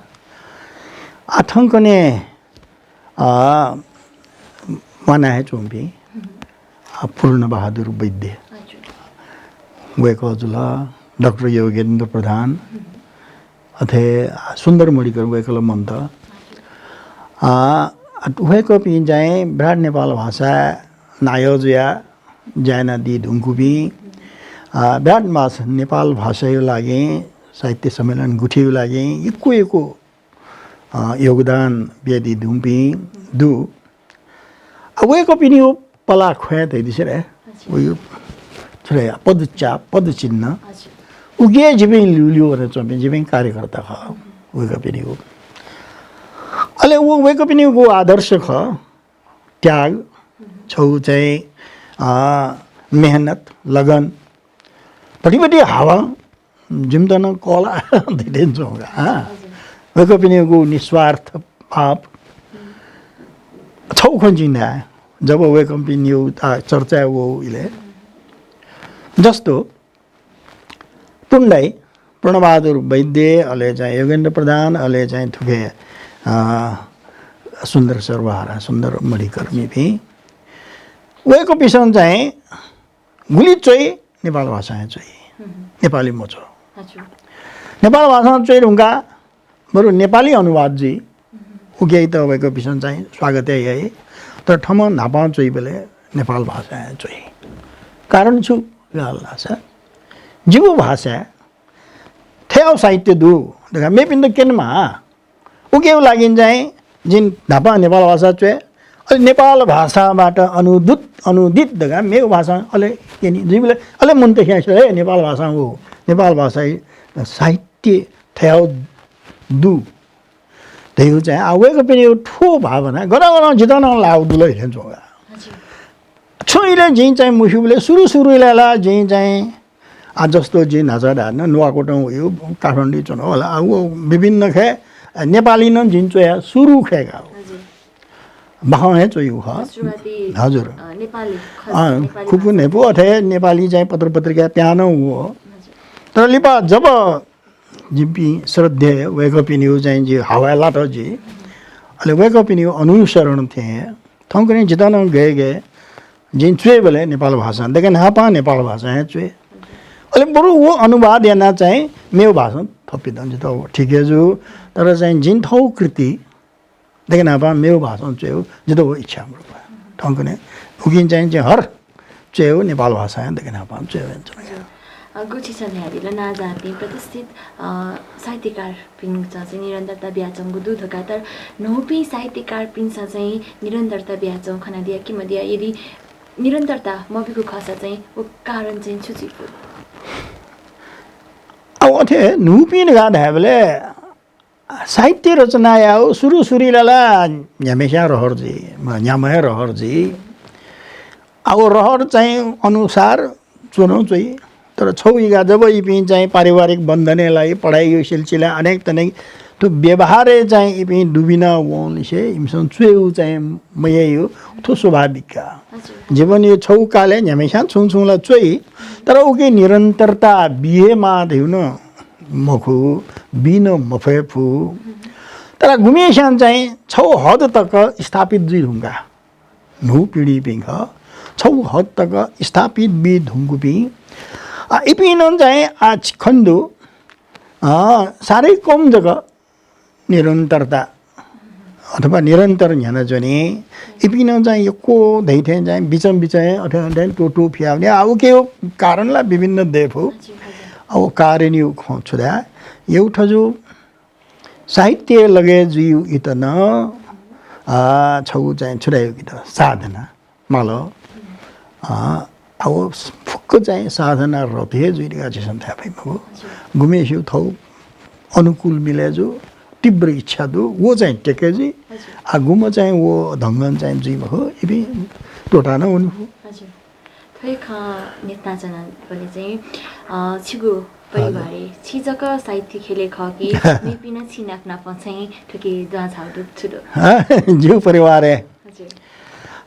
आ, थौंकन्हय्, अ, म्वाना हे च्वंपिं, अ, पूर्ण बहादुर वैद्य। हजुर। वय्कः जुल, डाक्टर योगेन्द्र प्रधान, अथे सुन्दर मणिकर वय्कलं मन्त। अ, वय्कःपिं चाहिँ विराट नेपाल भाषा नायः जुया ज्या यानादी धुंकूपिं, अ, विराट भाषा, नेपाल भाषाया लागि साहित्य सम्मेलन गुथेया लागि यक्व यक्व, अ, योगदान बियादी धुंपिं दु। अ, वय्कःपिनिगु पलाख्वाये धइदिसे रे। अच्छा। उयो छु रे, पदचाप, पदचिन्ह। अच्छा। उकी जिपिं ल्यूल्यू वनाच्वंपिं जिपिं कार्यकर्ता खः, वय्कःपिनिगु। अले व वय्कःपिनिगु आदर्श खः, त्याग, छगू चाहिँ, अ, मेहनत, लगन, भतिभति हावां जिमित नं कःला धइथें च्वं का, हाँ। हजुर। वय्कःपिनिगु निस्वार्थ भाव। छगू खँ जिं धाये, जब वय्कःपिनिगु, आ, चर्चाय् वः इलय्, जस्तो टुंडाइ, पूर्णबहादुर वैद्य, अले चाहिँ योगेन्द्र प्रधान, अले चाहिँ थुके, अ, सुन्दर सर्वहारा, सुन्दर मणिकर्मीपिं। वय्कःपिसं चाहिँ गुलि च्वइ, नेपाल भाषां हे च्वइ। हम्म। नेपाली मच्वः। हजुर। नेपाल भाषां च्वइ धुंकाः बरु नेपाली अनुवाद जुइ। हम्म। उकियात वय्कःपिसं चाहिँ स्वागत हे याइ। तर थःम्हं न्हापां च्वइबलय् नेपाल भाषां हे च्वइ। कारण छु धाःसा जिगु भाषाय् थज्याःगु साहित्य दु धकाः मेपिन्त क्यनेमाः। उकिया लागिं चाहिँ जिं न्हापां नेपाल भाषा च्वये, अले नेपाल भाषाबाट अनुदूत, अनुदित धकाः मेगु भाषां अले क्यनी। जुइबलय् अले मनूत स्याइ, "हे, नेपाल भाषां व, नेपाल भाषाया साहित्य थज्याःगु दु" धइगु चाहिँ आ वय्कःपिनिगु थ्व भावना गनं गनं जितः नं लाःगु दु ला धइथें च्वं का। हजुर। छुं इलय् जिं चाहिँ मस्यूबलय् सुरु सुरु इलय् ला जिं चाहिँ आ, जस्तो जिं न्हाचः धाये न, नुवाकोटं वयागु, काठमाडौं च्वनागु होला। आ, व विभिन्न खँय्, अ, नेपाली नं जिं च्वया सुरु खँय् का। हजुर। बाखं हे च्वयागु खः। सुरुवाती, हजुर। अ, नेपाली, खस अ, नेपाली खुकु भाषा। न्हय्पु अथे नेपाली चाहिँ पत्र पत्रिकाय् पिहां नं वः। हजुर। तर लिपा जब जिपिं श्रद्धेय वय्कःपिनिगु चाहिँ जि हावाय् लात जि। अले वय्कःपिनिगु अनुसरण थें थौंकन्हय् जितः नं गय् गय् जिं च्वयेबलय् नेपाल भाषां, दकले न्हापां नेपाल भाषां हे च्वये। अले बरु व अनुवाद यानाः चाहिँ मेगु भाषां थपित जितः ठीक हे जू, तर चाहिँ जिं थःगु कृति दकले न्हापां मेगु भाषां च्वयेगु जितः व इच्छा मरु। थौंकन्हय् उकिं चाहिँ जिं हर च्वयेगु नेपाल भाषां हे दकले न्हापां च्वये वयाच्वना। अ, गुछि छन्हु धयादिल, नांजाःपिं प्रतिष्ठित, अ, साहित्यकारपिन्सं चाहिँ निरन्तरता बियाच्वंगु दु धकाः, तर न्हूपिं साहित्यकारपिन्सं चाहिँ निरन्तरता बियाच्वंगु खनादिया कि मदिया? यदि निरन्तरता मबीगु खःसा चाहिँ व कारण चाहिँ छु जुइफु? अब अथे न्हूपिं धकाः धायेबलय् साहित्य रचना यायेगु सुरु सुरुइ ला न्ह्याम्हस्यां रहर जुइ, म, न्ह्याम्ह हे रहर जुइ। अब रहर चाहिँ अनुसार च्वनं च्वइ। तर छगू इगा जब इपिं चाहिँ पारिवारिक बन्धनय् लाइ, पढाइया सिलसिलाय् अनेक तनेक थ्व व्यवहारय् चाहिँ इपिं डुबिना वंलिसे इमिसं च्वयेगु चाहिँ मयाइगु, थ्व स्वाभाविक का। हजुर। जीवनया छगू कालय् न्ह्याम्हस्यां छुं छुं ला च्वइ, तर उकी निरन्तरता बी हे माः धइगु नं मखु, बी नं मफयेफु। तर गुम्हस्यां चाहिँ छगू हद तक स्थापित जुइ धुंकाः न्हू पिढीपिं खः, छगू हद तक स्थापित बी धुंकूपिं, अ, इपिं नं चाहिँ आः खने दु, अ, साह्रै कम जक निरन्तरता अथवा निरन्तर न्ह्यानाच्वनी। इपिं नं चाहिँ यक्व धइथें चाहिँ बिचं बिचं अथे अथे त्वःतू फियावनी। आ, उकिया कारण ला विभिन्न दयेफु। हजुर, हजुर। अब कारणया खँ छु धाये, यक्व थजु साहित्य लगय् जुइगु इत नं, आ, छगू चाहिँ छु धाइगु इत साधना माल। आ, अब फुक्क चाहिँ साधना रत हे जुइ धकाः झीसं धाये फइ मखु। हजुर। गुम्हस्यां थःगु अनुकूल मिले जू, तीव्र इच्छा दु, व चाहिँ टेके जुइ। हजुर। आ, गुम्ह चाहिँ व ढंगं चाहिँ जुइ मखु, इपिं त्वःता नं वनी फु। हजुर। थ्व हे खँ न्ह्यथनाच्वनाबलय् चाहिँ, अ, छिगु परिवारय् हजुर। छि जक साहित्य ख्यलय् खः कि मेपिं नं छि नाप नाप चाहिँ थुकी दुहां झाःगु दु छु दु? अँ, जिगु परिवारय् हजुर।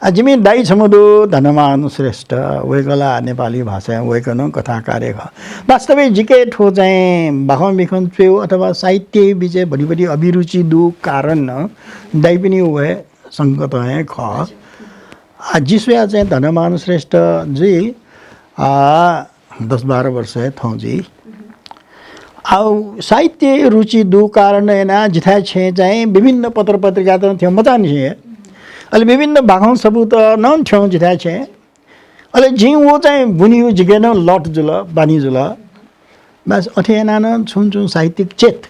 आ, जिमि दाइ छम्ह दु, धनमान श्रेष्ठ, वय्कः ला नेपाली भाषाया वय्कलं कथाकार हे खः। वास्तवय् जिके थ्व चाहिँ बाखं बिखं च्वयेगु अथवा साहित्य विषय भति भति अभिरुचि दु कारण नं दाइपिनि वय् संगत हे खः। आ, जि स्वयाः चाहिँ धनमान श्रेष्ठ जुइ, आ, दस बाह्र वर्ष हे थौं जुइ। आ, साहित्य रुचि दु कारण यानाः जिथाय् छेँ चाहिँ विभिन्न पत्र पत्रिकात नं थ्यं मचांनिसें हे। अले विभिन्न बाखं सफूत नं थ्यं जिथाय् छेँ। अले जिं व चाहिँ बुनिउ जिके नं लट जुल, बानी जुल। बस अथे यानाः नं छुं छुं साहित्यिक चेत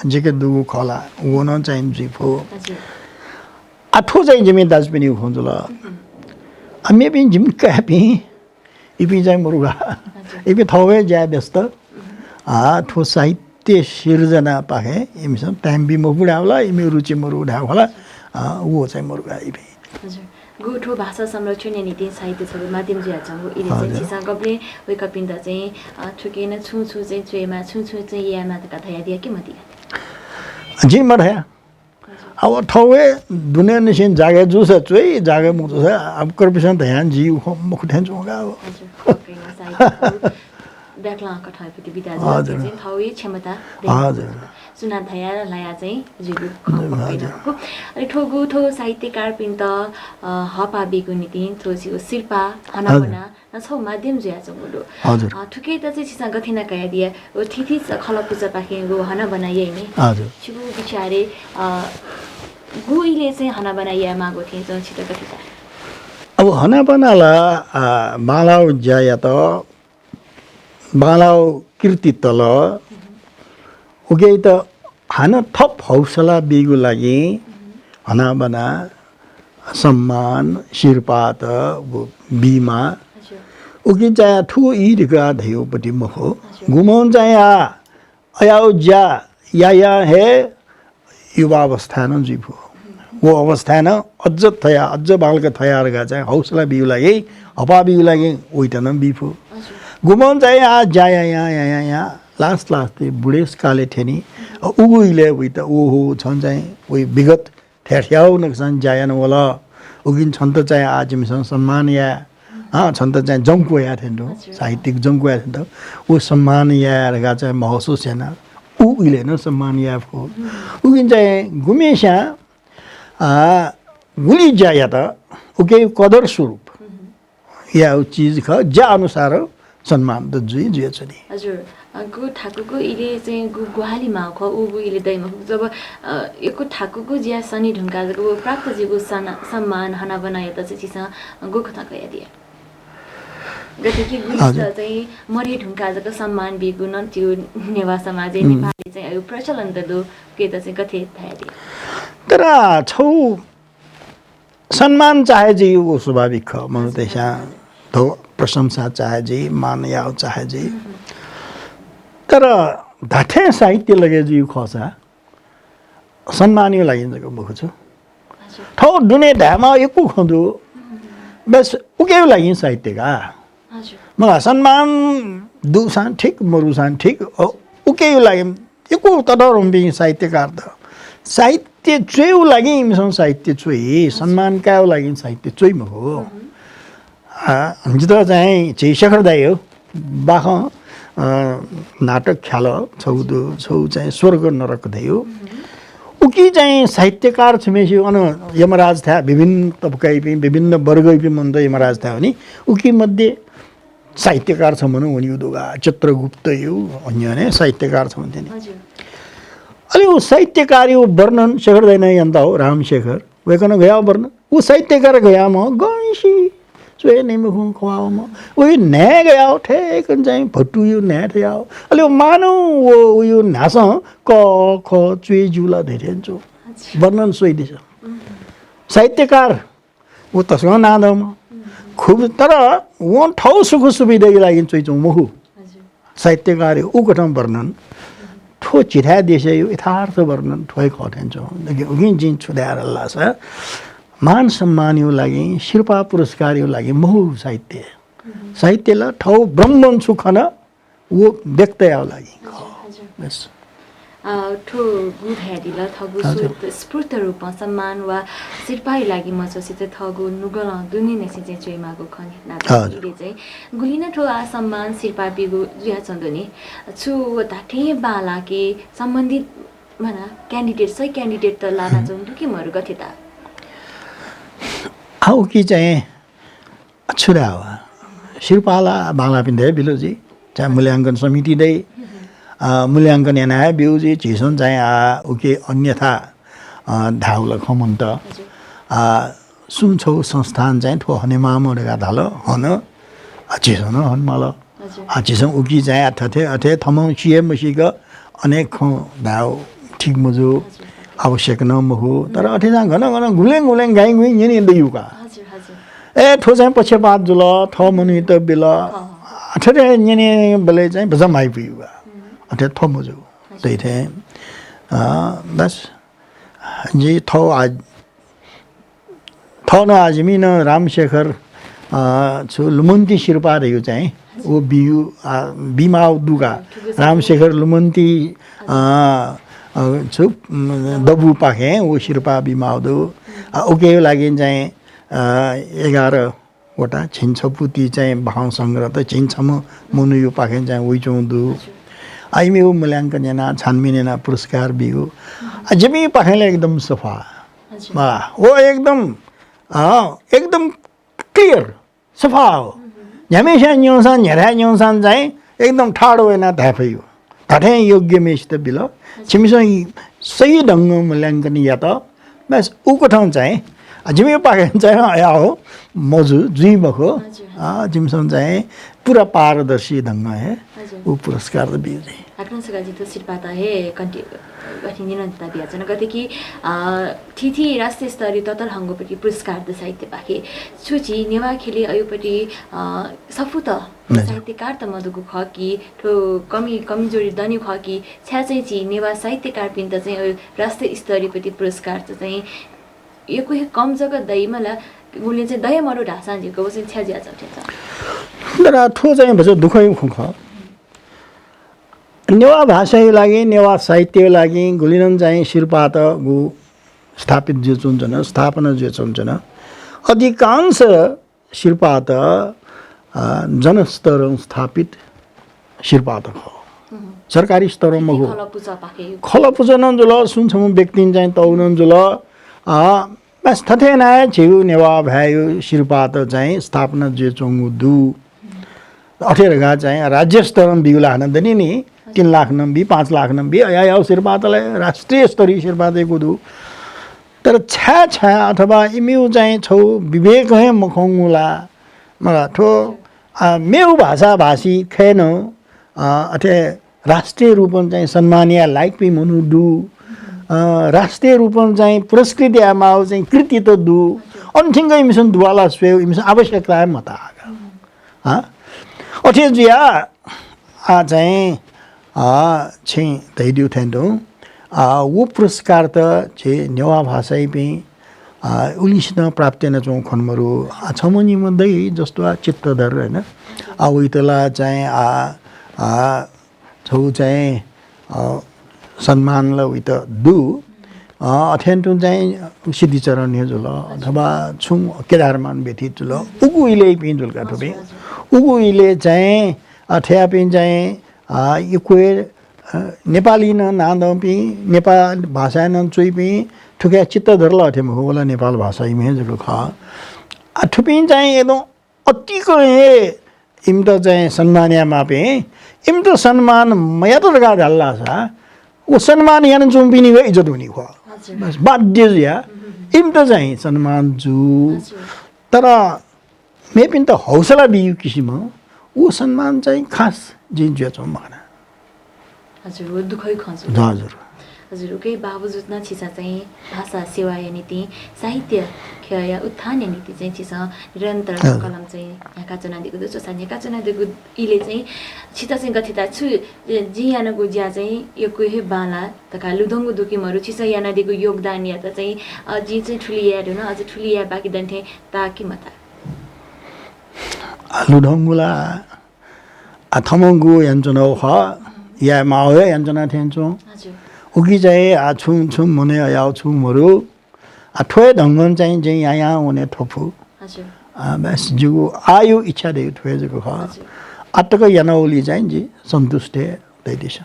जिके दुगु खः ला, व नं चाहिँ जुइ फु। हजुर। आ, थ्व चाहिँ जिमि दाजुपिनिगु खँ जुल। उम्। आ, मेपिं जिमि काय्‌पिं, इपिं चाहिँ मरुगा। हजुर। इपिं थौं हे ज्याय् व्यस्त। उम्। आ, थ्व साहित्य सिर्जनापाखें इमिसं time बी मफु धायेगु ला, इमि रुचि मरु धायेगु ला, आ, व चाहिँ मरुगा इपिं। हजुर। गु थ्व भाषा संरक्षणया निंतिं साहित्य छगू माध्यम जुयाच्वंगु इलय् चाहिँ हजुर। छिसं गबलें वय्कःपिन्त चाहिँ, अ, थुकिं नं छुं छुं चाहिँ च्वयेमाः, छुं छुं चाहिँ यायेमाः धकाः धयादिया कि मदिया? जिं मधया। हजुर। अब थौं हे दुनेंनिसें जागय् जूसा च्वइ, जागय् मजूसा अब कर्पिसं धयां जि उखं मखु थें च्वं का अब। हजुर। साहित्य ब्याकलं कथंयापट्टि बिदा जुल, हजुर। चाहिँ थौं हे क्षमता दइ। हजुर। सुनां धयाः ल्हाया चाहिँ जुइगु खँ हजुर। पक्कै नं खः। अले थ्वगु थ्व साहित्यकारपिन्त, अ, हःपाः बीगु निंतिं थ्व छिगु सिरपाः हनाबना हजुर। नं छगू माध्यम जुयाच्वंगु दु। हजुर। अ, थुकियात चाहिँ छिसं गथे याना कयादिया? व थीथी स-, खलः पुचःपाखें व हनाबना याइम्ह हजुर। छिगु विचारय्, अ, गु इलय् चाहिँ हनाबना यायेमाःगु थें च्वं छित गथे ताः? अब हनाबना ला, अ, बांलाःगु ज्यायात बांलाःगु कृति तल। उकियात हानं थप हौसला बीगु लागि हनाबना, सम्मान, सिरपाःत व बीमाः। हजुर। उकिं चाहिँ थुगु ई धकाः धयागु पति मखु। हजुर। गुम्हं चाहिँ आ, अयागु ज्या यायां हे युवावस्थाय् नं जुइ फु। व अवस्थाय् नं अझ थया, अझ बांलाक थया धकाः चाहिँ हौसला बीगु लागि, हःपाः बीगु लागि वइत नं बी फु। हजुर। गुम्हं चाहिँ आ ज्या यायां, यायां, यायां, last, last बुढेसकालय् थ्यनी। अ, उगु इलय् वइत, ओहो, छं चाहिँ वइ विगत थ्याथ्याउ नकसां ज्या याना वल। उकिं छन्त चाहिँ आ जिमिसं सम्मान याये। अँ, छन्त चाहिँ जंक्व याये थें दु। हजुर। साहित्यिक जंक्व याये थें दु। उ सम्मान याये धकाः चाहिँ महसुस याना। उ इलय् नं सम्मान याये फु। हम्म। उकिं चाहिँ गुम्हेस्यां, आ, गुलि ज्या यात, उके कदर स्वरूप। हम्म। याउ चिज खः, ज्या अनुसार सम्मान त जुइ, जुयाच्वनी। हजुर, अ, गु थाकुगु इलय् चाहिँ गु ग्वाहालि माउ खः, उगु इलय् दइ मखु। जब, अ, यक्व थाकुगु ज्या सने धुंकाः जक व प्राप्त जुइगु सना-, सम्मान हनाबनायात चाहिँ छिसं गु कथं कयादिया? गथे कि गुलिसित हजुर। चाहिँ मरे धुंकाः जक सम्मान बीगु नं थ्यू नेवाः समाजय् हम्म। नेपालय् चाहिँ अयु प्रचलन त दु, उकेत चाहिँ गथे धयादिया? तर छौ सम्मान चाहे जुइ, उ स्वाभाविक खः, मनूतय्‌सं धौ प्रशंसा चाहे जुइ, मान याउ चाहे जुइ। तर धात्थें साहित्य लगे जुइ खःसा सम्मानयु लागि जक मखु छु। हजुर। थौ दुने धायेमाउ यक्व खँ दु। बस उकेयु लागि साहित्य का। हजुर। मखा सम्मान दुसां ठीक, मरुसां ठीक, अ, उकेयु लागि यक्व ततःधंपिं साहित्यकारत साहित्य च्वयेगु लागि इमिसं साहित्य च्वइ, हजुर। सम्मान कायेगु लागि साहित्य च्वइ मखु। हम्म। आ, जितः चाहिँ झी शेखर दाइयु बाखं, अ, नाटक ख्यालः छगू दु, छगू चाहिँ स्वर्ग नरक धयु। हम्म। उकी चाहिँ साहित्यकार छम्हेसियु अन यमराज थाय् विभिन्न तबकायापिं, विभिन्न वर्गयापिं मनूत यमराज थाय् वनी। उकी मध्ये साहित्यकार छम्ह नं वनीगु दुगा, चित्रगुप्तयु अन्य ने साहित्यकार छम्ह थें। हजुर। अले उ साहित्यकारयु वर्णन शेखर दाइनं यानातःगु, रामशेखर, वय्‌कलं गयाउ वर्णन। उ साहित्यकार गयाम्ह गंसि च्वय् नइम्ह खुं ख्वाःम्ह। उइ न्हाय् गयाउ ठेकन चाहिँ भतुयु न्हाय् थयाउ। अले उ मानौ व उयु न्हासं क, ख च्वय् ज्यू ला धइथें च्वं। अच्छा। वर्णन स्वइदिसँ। उम्। साहित्यकार व तसकं नांदंम्ह। उम्। खुब, तर वं थौ सुख सुविधायु लागि च्वइच्वं मखु। हजुर। साहित्यकार उ कथं वर्णन, थ्व झीथाय् देशयु यथार्थ वर्णन थ्व हे खः थें च्वं। उकिं जिं छु धाये धाल धाःसा, मान सम्मानयु लागि, सिरपाः पुरस्कारयु लागि मखु साहित्य। हम्म। साहित्य ला थौ ब्रह्मं छु खन, व व्यक्त याउ लागि खः। हजुर, हजुर। बस। अ, थ्व गु धयादिल, थःगु हजुर। स्फूर्त, स्फूर्त रूपं सम्मान वा सिरपाःया लागि मच्वसे चाहिँ थःगु नुगलं दुने न्ह्यसि चाहिँ च्वइमाःगु खँ न्ह्यथना हजुर। इले चाहिँ गुलिं नं थ्व आः सम्मान सिरपाः बीगु जुयाच्वंगु दु नि। छु व धात्थें हे बांलाः कि सम्बन्धित, माना, candidate, सही candidate त लानाच्वंगु दु कि मरु, गथे ता? आ, उकी चाहिँ छु धाः व, सिरपाः ला बांलाःपिन्त हे बिल जुइ, चाहिँ मूल्यांकन समिति दइ, अ, मूल्यांकन याना हे ब्यू जुइ, झीसं चाहिँ आ, उकी अन्यथा, अ, धाःगु ला खँ मन्त। हजुर। आ, सुं छगू संस्थां चाहिँ थ्व हनेमाःम्ह धकाः धाल, हन, आ, झीसं नं हनेमाल। हजुर। आ, झीसं उकी चाहिँ आ, थथे, अथे थःम्हं सिया मसीक अनेक खँ धायेगु ठीक मजू, हजुर। आवश्यक नं मखु। तर अथे चाहिँ घन घन गुलें गुलें गाइँ गुइँ न्यने दइगु का। हजुर, हजुर। ए, थ्व चाहिँ पक्षपात जुल, थः मनूयात बिल। अँ। अथे न्यनेबलय् चाहिँ भचा म्हाइपुइगु का। अथे थ्व मजू। हजुर। त्यही थें, अ, बस, जि थः आ, थः नं आ जिमि नं रामशेखर, अ, छु लुमन्ति सिरपाः धइगु चाहिँ व बियु, आ, बीमाःगु दु का। रामशेखर लुमन्ति, अ, अ, छु, उम्, दबूपाखें व सिरपाः बीमाःगु दु। आ, उकिया लागि चाहिँ, अ, एघार वटा झिंछपु ति चाहिँ बाखं संग्रह त झिंछम्ह मनूयापाखें चाहिँ वइच्वंगु दु। आ, इमिगु मूल्यांकन यानाः, छानबिन यानाः पुरस्कार बीगु। आ, जिमिपाखें ला एकदम सफा। हजुर। आ, व एकदम, अ, एकदम clear, सफा हो। न्ह्याम्हेस्यां न्यंसां, न्ह्याथाय् न्यंसां चाहिँ एकदम ठाडो यानाः धाये फइगु। धात्थें योग्यम्हेसित बिल। छिमिसं यी सही ढंगं मूल्यांकन यात। बस उकथं चाहिँ, आ, जिमिपाखें चाहिँ अयाः हो, मजू, जुइ मखु। हजुर, हजुर। आ, जिमिसं चाहिँ पूरा पारदर्शी ढंगं हे हजुर। उ पुरस्कार त बियु चाहिँ। हाकनं छकः जितः सिरपाःत हे कन्टि-, गथे निनन्ता बियाच्वना। गथे कि, अ, थीथी राष्ट्रिय स्तरीय ततःधंगुपट्टि पुरस्कार दु साहित्यपाखें। छु झी नेवाः ख्यलय् अयुपट्टि, अ, सफूत हजुर। साहित्यकार त मदुगु खः कि, थ्व कमी, कमजोरी दनि खः कि, छाय् चाहिँ झी नेवाः साहित्यकारपिन्त चाहिँ अयु राष्ट्रिय स्तरीयपट्टि पुरस्कार त चाहिँ यक्व हे कम जक दइ मला, गुलिं चाहिँ दया मरु धाःसां झीगु व चाहिँ छ्या जुयाच्वंथें च्वं। तर थ्व चाहिँ भचा दुःखया खँ खः। नेवाः भाषाया लागि, नेवाः साहित्यया लागि गुलिं नं चाहिँ सिरपाःत गु स्थापित जुयाच्वंच्वन, स्थापना जुयाच्वंच्वन। अधिकांश सिरपाःत, अ, जनस्तरं स्थापित सिरपाःत खः। सरकारी स्तरं मखु। खलःपुचःपाखें। खलःपुचः नं जुल, सुं छम्ह व्यक्तिं चाहिँ तःगु नं जुल। अ, बस थथे यानाः हे झीगु नेवाः भाय्‌या सिरपाःत चाहिँ स्थापना जुयाच्वंगु दु। अथे धकाः चाहिँ राज्य स्तरं बीगु ला हानं दनि नि, तीन लाख नं बी, पाँच लाख नं बी, अयाः अयाः सिरपाःत ला राष्ट्रिय स्तरीय सिरपाःत यक्व दु। तर छाय् छाय् अथवा इमिगु चाहिँ छगू विवेक हे मखंगु ला, मला थ्व, अ, मेगु भाषाभाषी खय् नं, अ, अथे राष्ट्रिय रूपं चाहिँ सम्मान याये लायकपिं मनू दु, अ, राष्ट्रिय रूपं चाहिँ पुरस्कृत यायेमाःगु चाहिँ कृतित्व दु, अन थ्यंक इमिसं दुवाला स्वयेगु इमिसं आवश्यकता हे मताः का। हँ? अथे जुयाः आ चाहिँ, अ, छिं धयादिउ थें तुं, अ, व पुरस्कार त झी नेवाः भाषायापिं, अ, उलिसिनं प्राप्त यानाच्वंगु खने मरु। अ, छम्ह निम्ह दइ, जस्तो आ चित्तधर, होइन? अ, वइत ला चाहिँ, अ, अ, छगू चाहिँ, अ, सम्मान ला वइत दु। अ, अथें तुं चाहिँ सिद्धिचरण हे जुल, अथवा छुं केदारमान व्यथित जुल। उगु इलय्‌पिं जुल का थुपिं। उगु इलय् चाहिँ, अ, थ्यापिं चाहिँ, अ, यक्व हे, अ, नेपाली नं नां दंपिं, नेपाल भाषाय् नं च्वइपिं, थुकिया चित्तधर ला अथे मखु, व ला नेपाल भाषायाम्ह हे जक खः। अ, थुपिं चाहिँ एकदम अतिकं हे इमित चाहिँ सम्मान यायेमाःपिं, इमित सम्मान मयात धकाः धाल धाःसा, व सम्मान यानाच्वंपिनिगु इज्जत वनी खः। हजुर। बस, बाध्य जुयाः इमित चाहिँ सम्मान जू। हजुर। तर मेपिन्त हौसला बीगु किसिमं व सम्मान चाहिँ खास जिं जुयाच्वंगु मखना। हजुर, व दुःखया खँ जुल। हजुर। हजुर, उकिं बावजुद नं छिसं चाहिँ भाषा सेवाया निंतिं, साहित्य ख्यःया उत्थानया निंतिं चाहिँ छिसं निरन्तर हजुर। कलम चाहिँ न्ह्याकाच्वनादीगु दु, च्वसा न्ह्याकाच्वनादीगु इलय् चाहिँ छित चाहिँ गथे ता छु, जिं यानागु ज्या चाहिँ यक्व हे बांलाः धकाः लुधंगु दु कि मरु, छिसं यानादीगु योगदानयात चाहिँ, अ, जिं चाहिँ थुलि याये धुन, अझ थुलि याये बाकी दनि थें ताः कि मताः? आ, लुधंगु ला आ, थःम्हं गु यानाच्वनागु खः, यायेमाःगु हे यानाच्वना थें च्वं। हजुर। उकी चाहिँ, आ, छुं, छुं मनय् अयाः छुं मरु। आ, थ्व हे ढंगं चाहिँ जिं यायां वने थ्व फु। हजुर। आ, बस जिगु आःया इच्छा दइ थ्व हे जक खः। हजुर। आतक यानावली चाहिँ जि सन्तुष्ट हे दइदिसँ।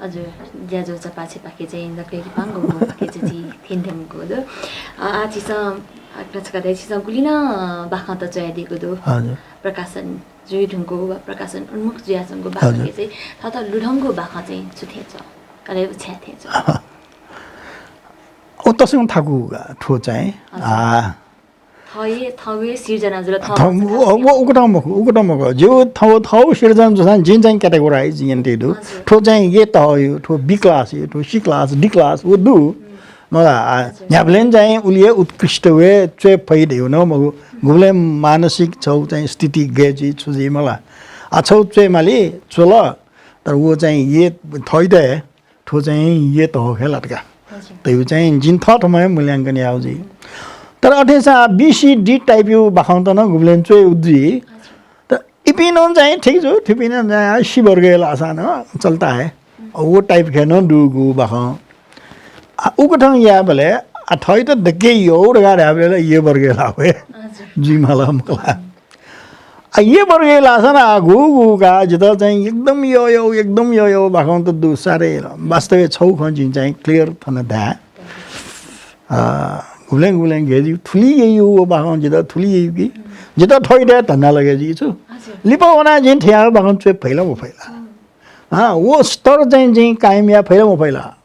हजुर, ज्याझ्वः चपाःछेँपाखे चाहिँ दकलय् लिपांगु पाखे चाहिँ जि थ्यनेधुंगु दु। अ, आः छिसं, अ, छकः धाये, छिसं गुलि नं बाखंत च्वयादीगु दु। हजुर। प्रकाशन जुइधुंकूगु वा प्रकाशन उन्मुख जुयाच्वंगु बाखंके हजुर। चाहिँ थःत लुधंगु बाखं चाहिँ छु थें च्वं? अले व छाय् थें च्वं? ओ तसकं थाकु का, थ्व चाहिँ, हजुर। आ, थः हे, थः हे सिर्जना जुल, थः थः, भाषा व, व, उकथं मखु, उकथं मखु। ज्यू, थः, थः सिर्जना जूसां जिं चाहिँ categorize यानातयागु दु। हजुर। थ्व चाहिँ A तहया, थ्व B class या, थ्व C class, D class, व दु। हम्म। मला, आ, हजुर। न्ह्याबलें चाहिँ उलि हे उत्कृष्ट हे च्वये फइ धइगु नं मखु। गुबलें मानसिक छगू चाहिँ स्थिति गय् जुइ, छु जुइ मला। आ, छगू च्वये माली, च्वल, तर व चाहिँ A थःत हे थ्व चाहिँ A तह खः लात का। हजुर। धइगु चाहिँ जिं थःथम्हं हे मूल्यांकन याःगु जुइ। तर अथेसां B, C, D type या बाखंत नं गुबलें च्वयेगु जुइ। हजुर। तर इपिं नं चाहिँ ठीक जू, थुपिं नं चाहिँ आ C वर्गय् लाःसां नं चलता हे। हम्म। व type खँय् नं दुगु बाखं। आ, उकथं यायेबलय्, आ, थःत दक्व यःगु धकाः धायेबलय् ला A वर्गय् लाःगु हे हजुर। जुइ माल मखु ला। आ, A वर्गय् लाःसां नं आ, गुगु का जितः चाहिँ एकदम यःगु, एकदम यःगु बाखंत दु साह्रै। वास्तवय् छगू खँ जिं चाहिँ clear थन धाये। आ, गुबलें गुबलें गय् जुइ, थुलि यःगु व बाखं जितः थुलि यःगु कि जितः थःत हे धन्दा लगे जुइ छु। हजुर। लिपा वनाः जिं थज्याःगु बाखं च्वये फइ ला मफइ ला। हम्म। आ, व स्तर चाहिँ जिं कायम याये फइ ला मफइ ला।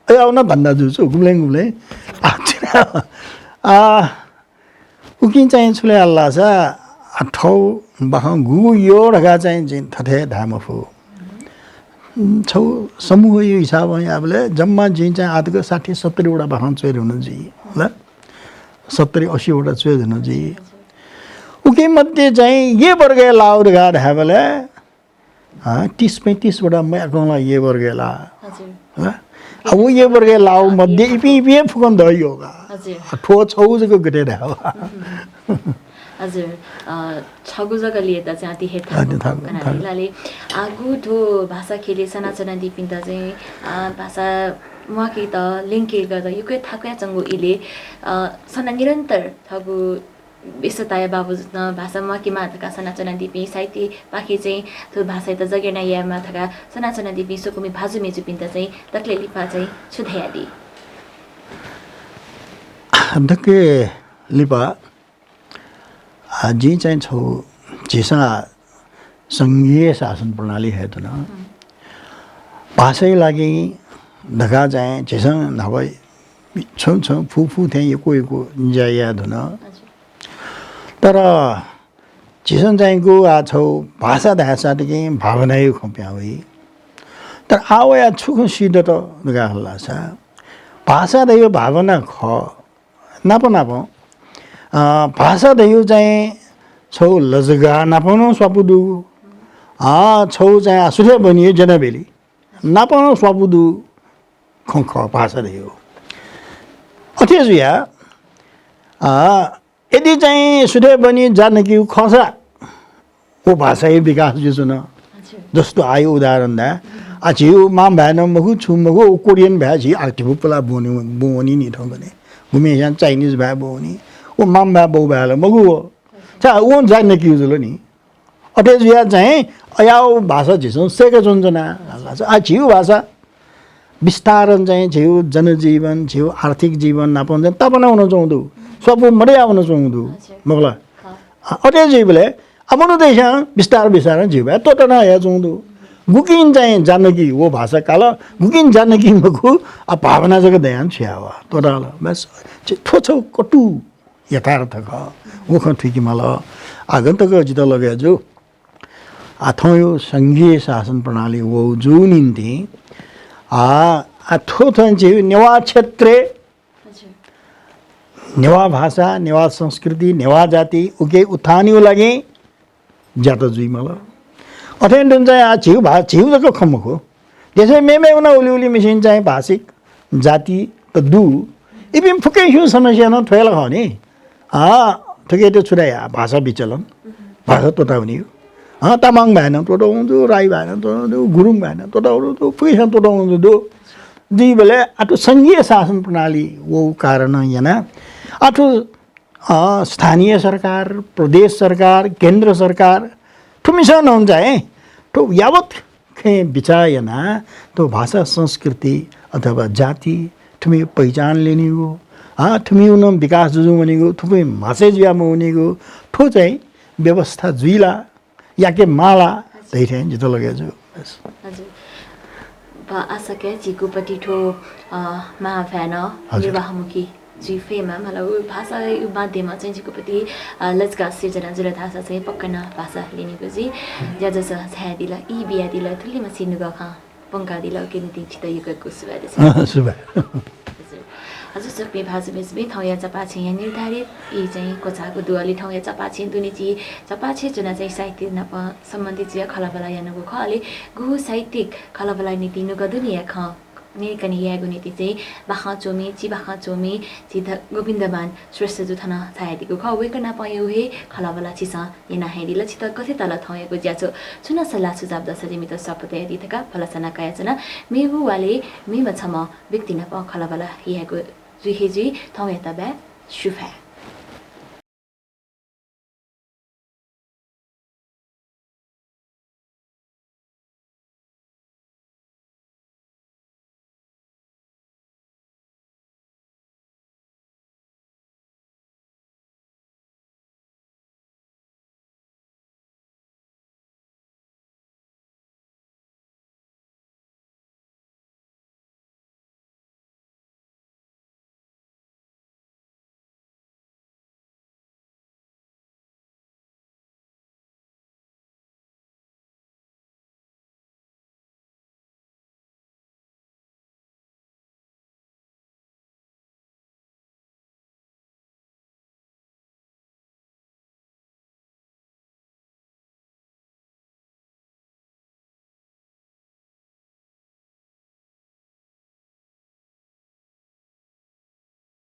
अय्, अन धन्दा जू छु, गुबलें गुबलें। आ, आ, उकिं चाहिँ छु ले हल्लासा, आ, थःगु बाखं गुगु यः धकाः चाहिँ जिं थथे धाये मफु। उम्, छगू समूहया हिसाबं याःबलय् जम्मा जिं चाहिँ आतक साठी सत्तरी वटा बाखं च्वये धुन जुइ, ल? सत्तरी असी वटा च्वये धुन जुइ। उकी मध्ये चाहिँ A वर्गय् लाःगु धकाः धायेबलय् अँ, तीस पैंतीस वटा मयाकं ला A वर्गय् लाः। हजुर। हँ? आ, व A वर्गय् लाःगु मध्ये इपिं, इपिं हे फुक्कं दइ यः का। हजुर। आ, थ्व छगू जक गथे धायेगु। हजुर। अ, छगू जक ल्ययेत चाहिँ अति हे अति थाकु थाकु, कना थाकु। लाले। आगु थ्व भाषा ख्यलय् सनाच्वनादीपिन्त चाहिँ, अ, भाषा म्वाकेत, ल्यंकेगत यक्व थाकुयाच्वंगु इलय्, अ, सना निरन्तर थःगु व्यस्तताया बावजुद नं भाषा म्वाकेमाः धकाः सनाच्वनादीपिं, साहित्यपाखे चाहिँ थ्व भाषायात जगेर्ना यायेमाः धकाः सनाच्वनादीपिं स्वकुमि भाजु मय्जुपिन्त चाहिँ दकलय् लिपा चाहिँ छु धयादी? दकलय् लिपा, आ, जिं चाहिँ छगू झीसं संघीय शासन प्रणाली हये धुन। हम्म। भाषाया लागि धकाः चाहिँ झीसं न्हापा छुं छुं फु फु थें यक्व यक्व ज्या याये धुन। हजुर। तर झीसं चाहिँ गु आ छगू भाषा धाःसा तिकिं भावनाया खँ पिहां वइ। तर आः वयाः छु खँ सिधत धकाः हल्लासा भाषा धइगु भावना खः। नाप नाप, अ, भाषा धइगु चाहिँ छगू लजगाः नाप नं स्वापू दु। अ, छगू चाहिँ आ सुथय् बनी ज्यानाबेली नाप नं स्वापू दु खँ खः भाषा धइगु। अथे जुयाः, अ, यदि चाहिँ सुथय् बनी ज्या नकीगु खःसा, व भाषाया विकास जुइ च्वन। हजुर। जस्तो आः उदाहरण दा, आ, झीगु मांभाय् नं मखु, छुं मखु, व कोरियन भाय् झी आर्थिपु पुला ब्वने, ब्वनी नि थौंकन्हय्। गुम्हेस्यां चाइनिज भाय् ब्वनी। व मांभाय् बौभाय् ला मखु व। छाय्, वं ज्या नकीगु जुल नि। अथे जुयाः चाहिँ अयाव भाषा झीसं सय्का च्वना च्वना। आ, झीगु भाषा बिस्तारं चाहिँ झीगु जनजीवन, झीगु आर्थिक जीवन नापं चाहिँ तापाना वनाच्वंगु दु। स्वापू मदया वनाच्वंगु दु। हजुर। मखु ला? हँ। आ, अथे जुइबलय् आ मनूतय्सं बिस्तार बिस्तारं झीगु भाय् त्वःताना हयाच्वंगु दु। गुकिं चाहिँ ज्या नकी व भाषा काल, गुकिं ज्या नकी मखु, आ, भावना जक दयां छु याव, त्वःताल। बस, थ्व छगू कटु यथार्थ खः। व खँ थुइके माल। आगन्तक जितः लगे जू। आ, थौंया संघीय शासन प्रणाली वःगु जूगु निंतिं, आ, आ, थ्व थन झीगु नेवाः क्षेत्रय् हजुर। नेवाः भाषा, नेवाः संस्कृति, नेवाः जाति उकी उत्थानया लागि ज्यात जुइ माल। अथे धुन चाहिँ आ झीगु भा-, झीगु जक खँ मखु। देशय् मेमेगु नं उलि उलिमछि चाहिँ भाषिक जाति त दु। इपिं फुक्कसिगु समस्या नं थ्व हे ला खः नि। आ, थुकियात छु धाइ, भाषा विचलन, भाषा त्वःता वनीगु। अँ, तामाङ भाय् नं त्वःता वंगु दु, राई भाय् नं त्वःता वंगु दु, गुरुङ भाय् नं त्वःता वंगु दु, फुक्कसिनं त्वःता वंगु दु। जुइबलय् आथु संघीय शासन प्रणाली वःगु कारणं यानाः आथु, अ, स्थानीय सरकार, प्रदेश सरकार, केन्द्र सरकार, थुमिसं नं चाहिँ थ्व यावत खँय् बिचाः यानाः थ्व भाषा, संस्कृति अथवा जाति, थुमिगु पहिचान ल्यनेगु, अ, थुमिगु नं विकास जुजुं वनेगु, थुपिं म्हासय् जुया मवनेगु, थ्व चाहिँ व्यवस्था जुइ ला, याके माः ला धइथें जितः लगे जू। हजुर। ब-, आशा कये झीगु पति थ्व, अ, महाअभियान हजुर। निर्वाहमुखी जुइ फयेमा, मतलब उ भाषा उ माध्यमं चाहिँ झीगु पति, अ, लजगाः सिर्जना जुल धाःसा चाहिँ पक्का नं भाषा ल्यनेगु जुइ। ज्याझ्वः झायादिल, ई बियादिल, थुलिमछि नुगः खँ प्वंकादिल, उकिया निंतिं छितः यक्व यक्व सुभाय् देछाये। सुभाय्। हजुर। हजुर, सकलें भाजु मय्जुपिं, थौंया चपाःछेँया निर्धारित ई चाहिँ क्वचाःगु दु। अले थौंया चपाःछेँ दुने झी चपाःछेँ च्वनाः चाहिँ साहित्य नाप सम्बन्धित जुयाः खँल्हाबल्हा यानागु खः। अले गुगु साहित्यिक खँल्हाबल्हाया निंतिं नुगः दुनेया खँ न्यनेकने यायेगु निंतिं चाहिँ बाखं च्वमि, चिबाखं च्वमि झी ध-, गोविन्दमान श्रेष्ठजु थन झायादीगु खः। वय्कः नापं याःगु हे खँल्हाबल्हा छिसं न्यना हयेदिल। छितः गथे ताल थौंयागु ज्याझ्वः, छुं नं सल्लाह सुझाव दःसा जिमित स्वापू तयादी धकाः भलसा नं कयाच्वना। मेगु वालय् मेम्ह छम्ह व्यक्ति नाप खँल्हाबल्हा यायेगु जुइ हे जुइ। थौंयात बाय्, सुभाय्।